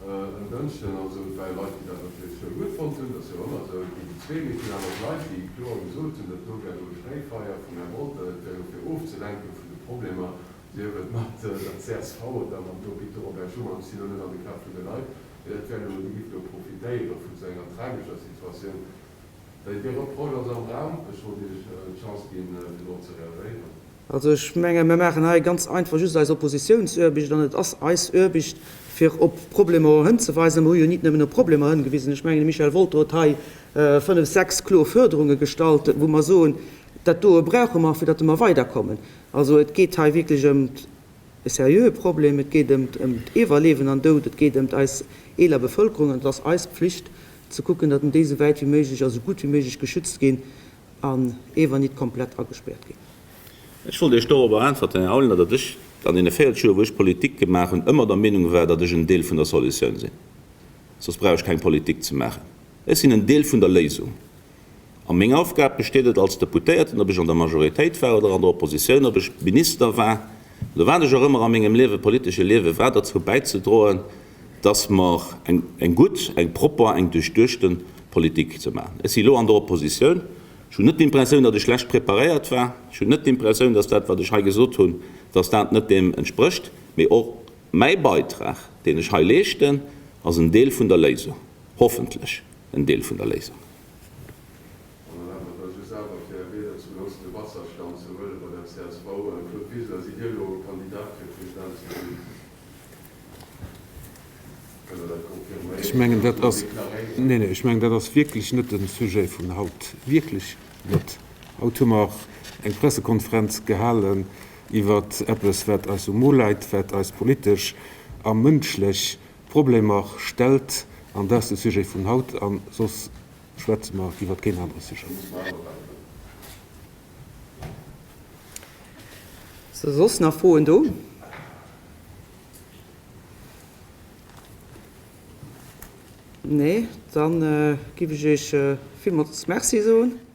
[SPEAKER 4] en Dënschden. Also et ware Leit, déi dat natierlech scho gutt fonnt hunn, dat ass jo ëmmer esou, et ginn déi zwee, mee et ginn awer och Leit, déi kloer gesot hunn, dat do wär elo e Schréifeier vum Här Wolter, dat wär elo fir ofzelenken vun de Problemer, sief et mat der csv oder mat dem Hôpital Robert Schuman, ech sinn elo net an de Käpp vun de Leit, mee dat wär elo, déi géifen elo profitéiere vun esou enger tragescher Situatioun. Dee Reproche ass am Raum. Ech wollt Iech d'Chance ginn, fir drop ze reagéieren.
[SPEAKER 1] Also ech menge mir maachen hei ganz einfach just eis Oppositiounsaarbecht an et ass eis Aarbecht, fir op Problemer hënzeweisen. Mer hu jo nit nëmmen op Problemer hëngewisen. Ech mengen, de Michel Wolter huet hei fënnf, sechs kloer Fuerderunge gestallt, wou mer soen, dat doe brauche mer, fir datt mer weiderkommen. Also et geet hei wierklech ëm e seriöe Problem, et geet ëm d'Iwwerleewen an Doud, et geet ëm eis eeler Bevëlkerung an et ass eis Pflicht ze kucken, datt déi esou wäit wéi méiglech a sou gutt wéi méiglech geschützt ginn an ewer nit komplett agespäert ginn.
[SPEAKER 2] Ech wollt Iech dorobber äntwerten, Här Aulner, datt ech an deene 40 Joer, wou ech Politik gemaach hunn, ëmmer der Meenung war, datt ech en Deel vun der Solutioun sinn. Soss brauch ech keng Politik ze maachen. Ech sinn en Deel vun der Léisung. A meng Aufgab besteet et als Deputéierten, ob ech an der Majoritéit war oder an der Oppositioun, ob ech Minister war oder wat ech och ëmmer a mengem Liewe, politesche Liewe war, derzou bäizedroen, dass mer eng gutt, eng propper, eng duerchduechte Politik ze maachen. Ech si elo an der Oppositioun. Ech hunn net d'Impressioun, datt ech schlecht preparéiert war. Ech hunn net d'Impressioun, datt dat, wat ech hei gesot hunn, datt dat net deem entsprécht. Mee och mäi Beitrag, deen ech hei leeschten, ass en Deel vun der Léisung, hoffentlech en Deel vun der Léisung.
[SPEAKER 4] An erlaabt mer da just awer, fir Är Wierder zum groussen de Wasserstand ze huelen bei der csv. Claude Wiseler, sidd Dir elo Kandidat fir President ze ginn? Kënnt Der dat confirméieren
[SPEAKER 5] Ech mengen, dat
[SPEAKER 4] oder
[SPEAKER 5] ass,
[SPEAKER 4] deklaréieren?
[SPEAKER 5] neen, neen, ech mengen, dat ass wierklech net de Sujet vun haut, wierklech net. Haut hu mer eng Pressekonferenz gehalen iwwer eppes, wat eis um Mo läit, wat eis politesch a mënschlech Problemer stellt, an dat ass de Sujet vun haut, a soss schwätze mer iwwer keen anere Sujet.
[SPEAKER 1] Si soss nach Froen do? Nee, dann giff ech Iech villmools Merci soen.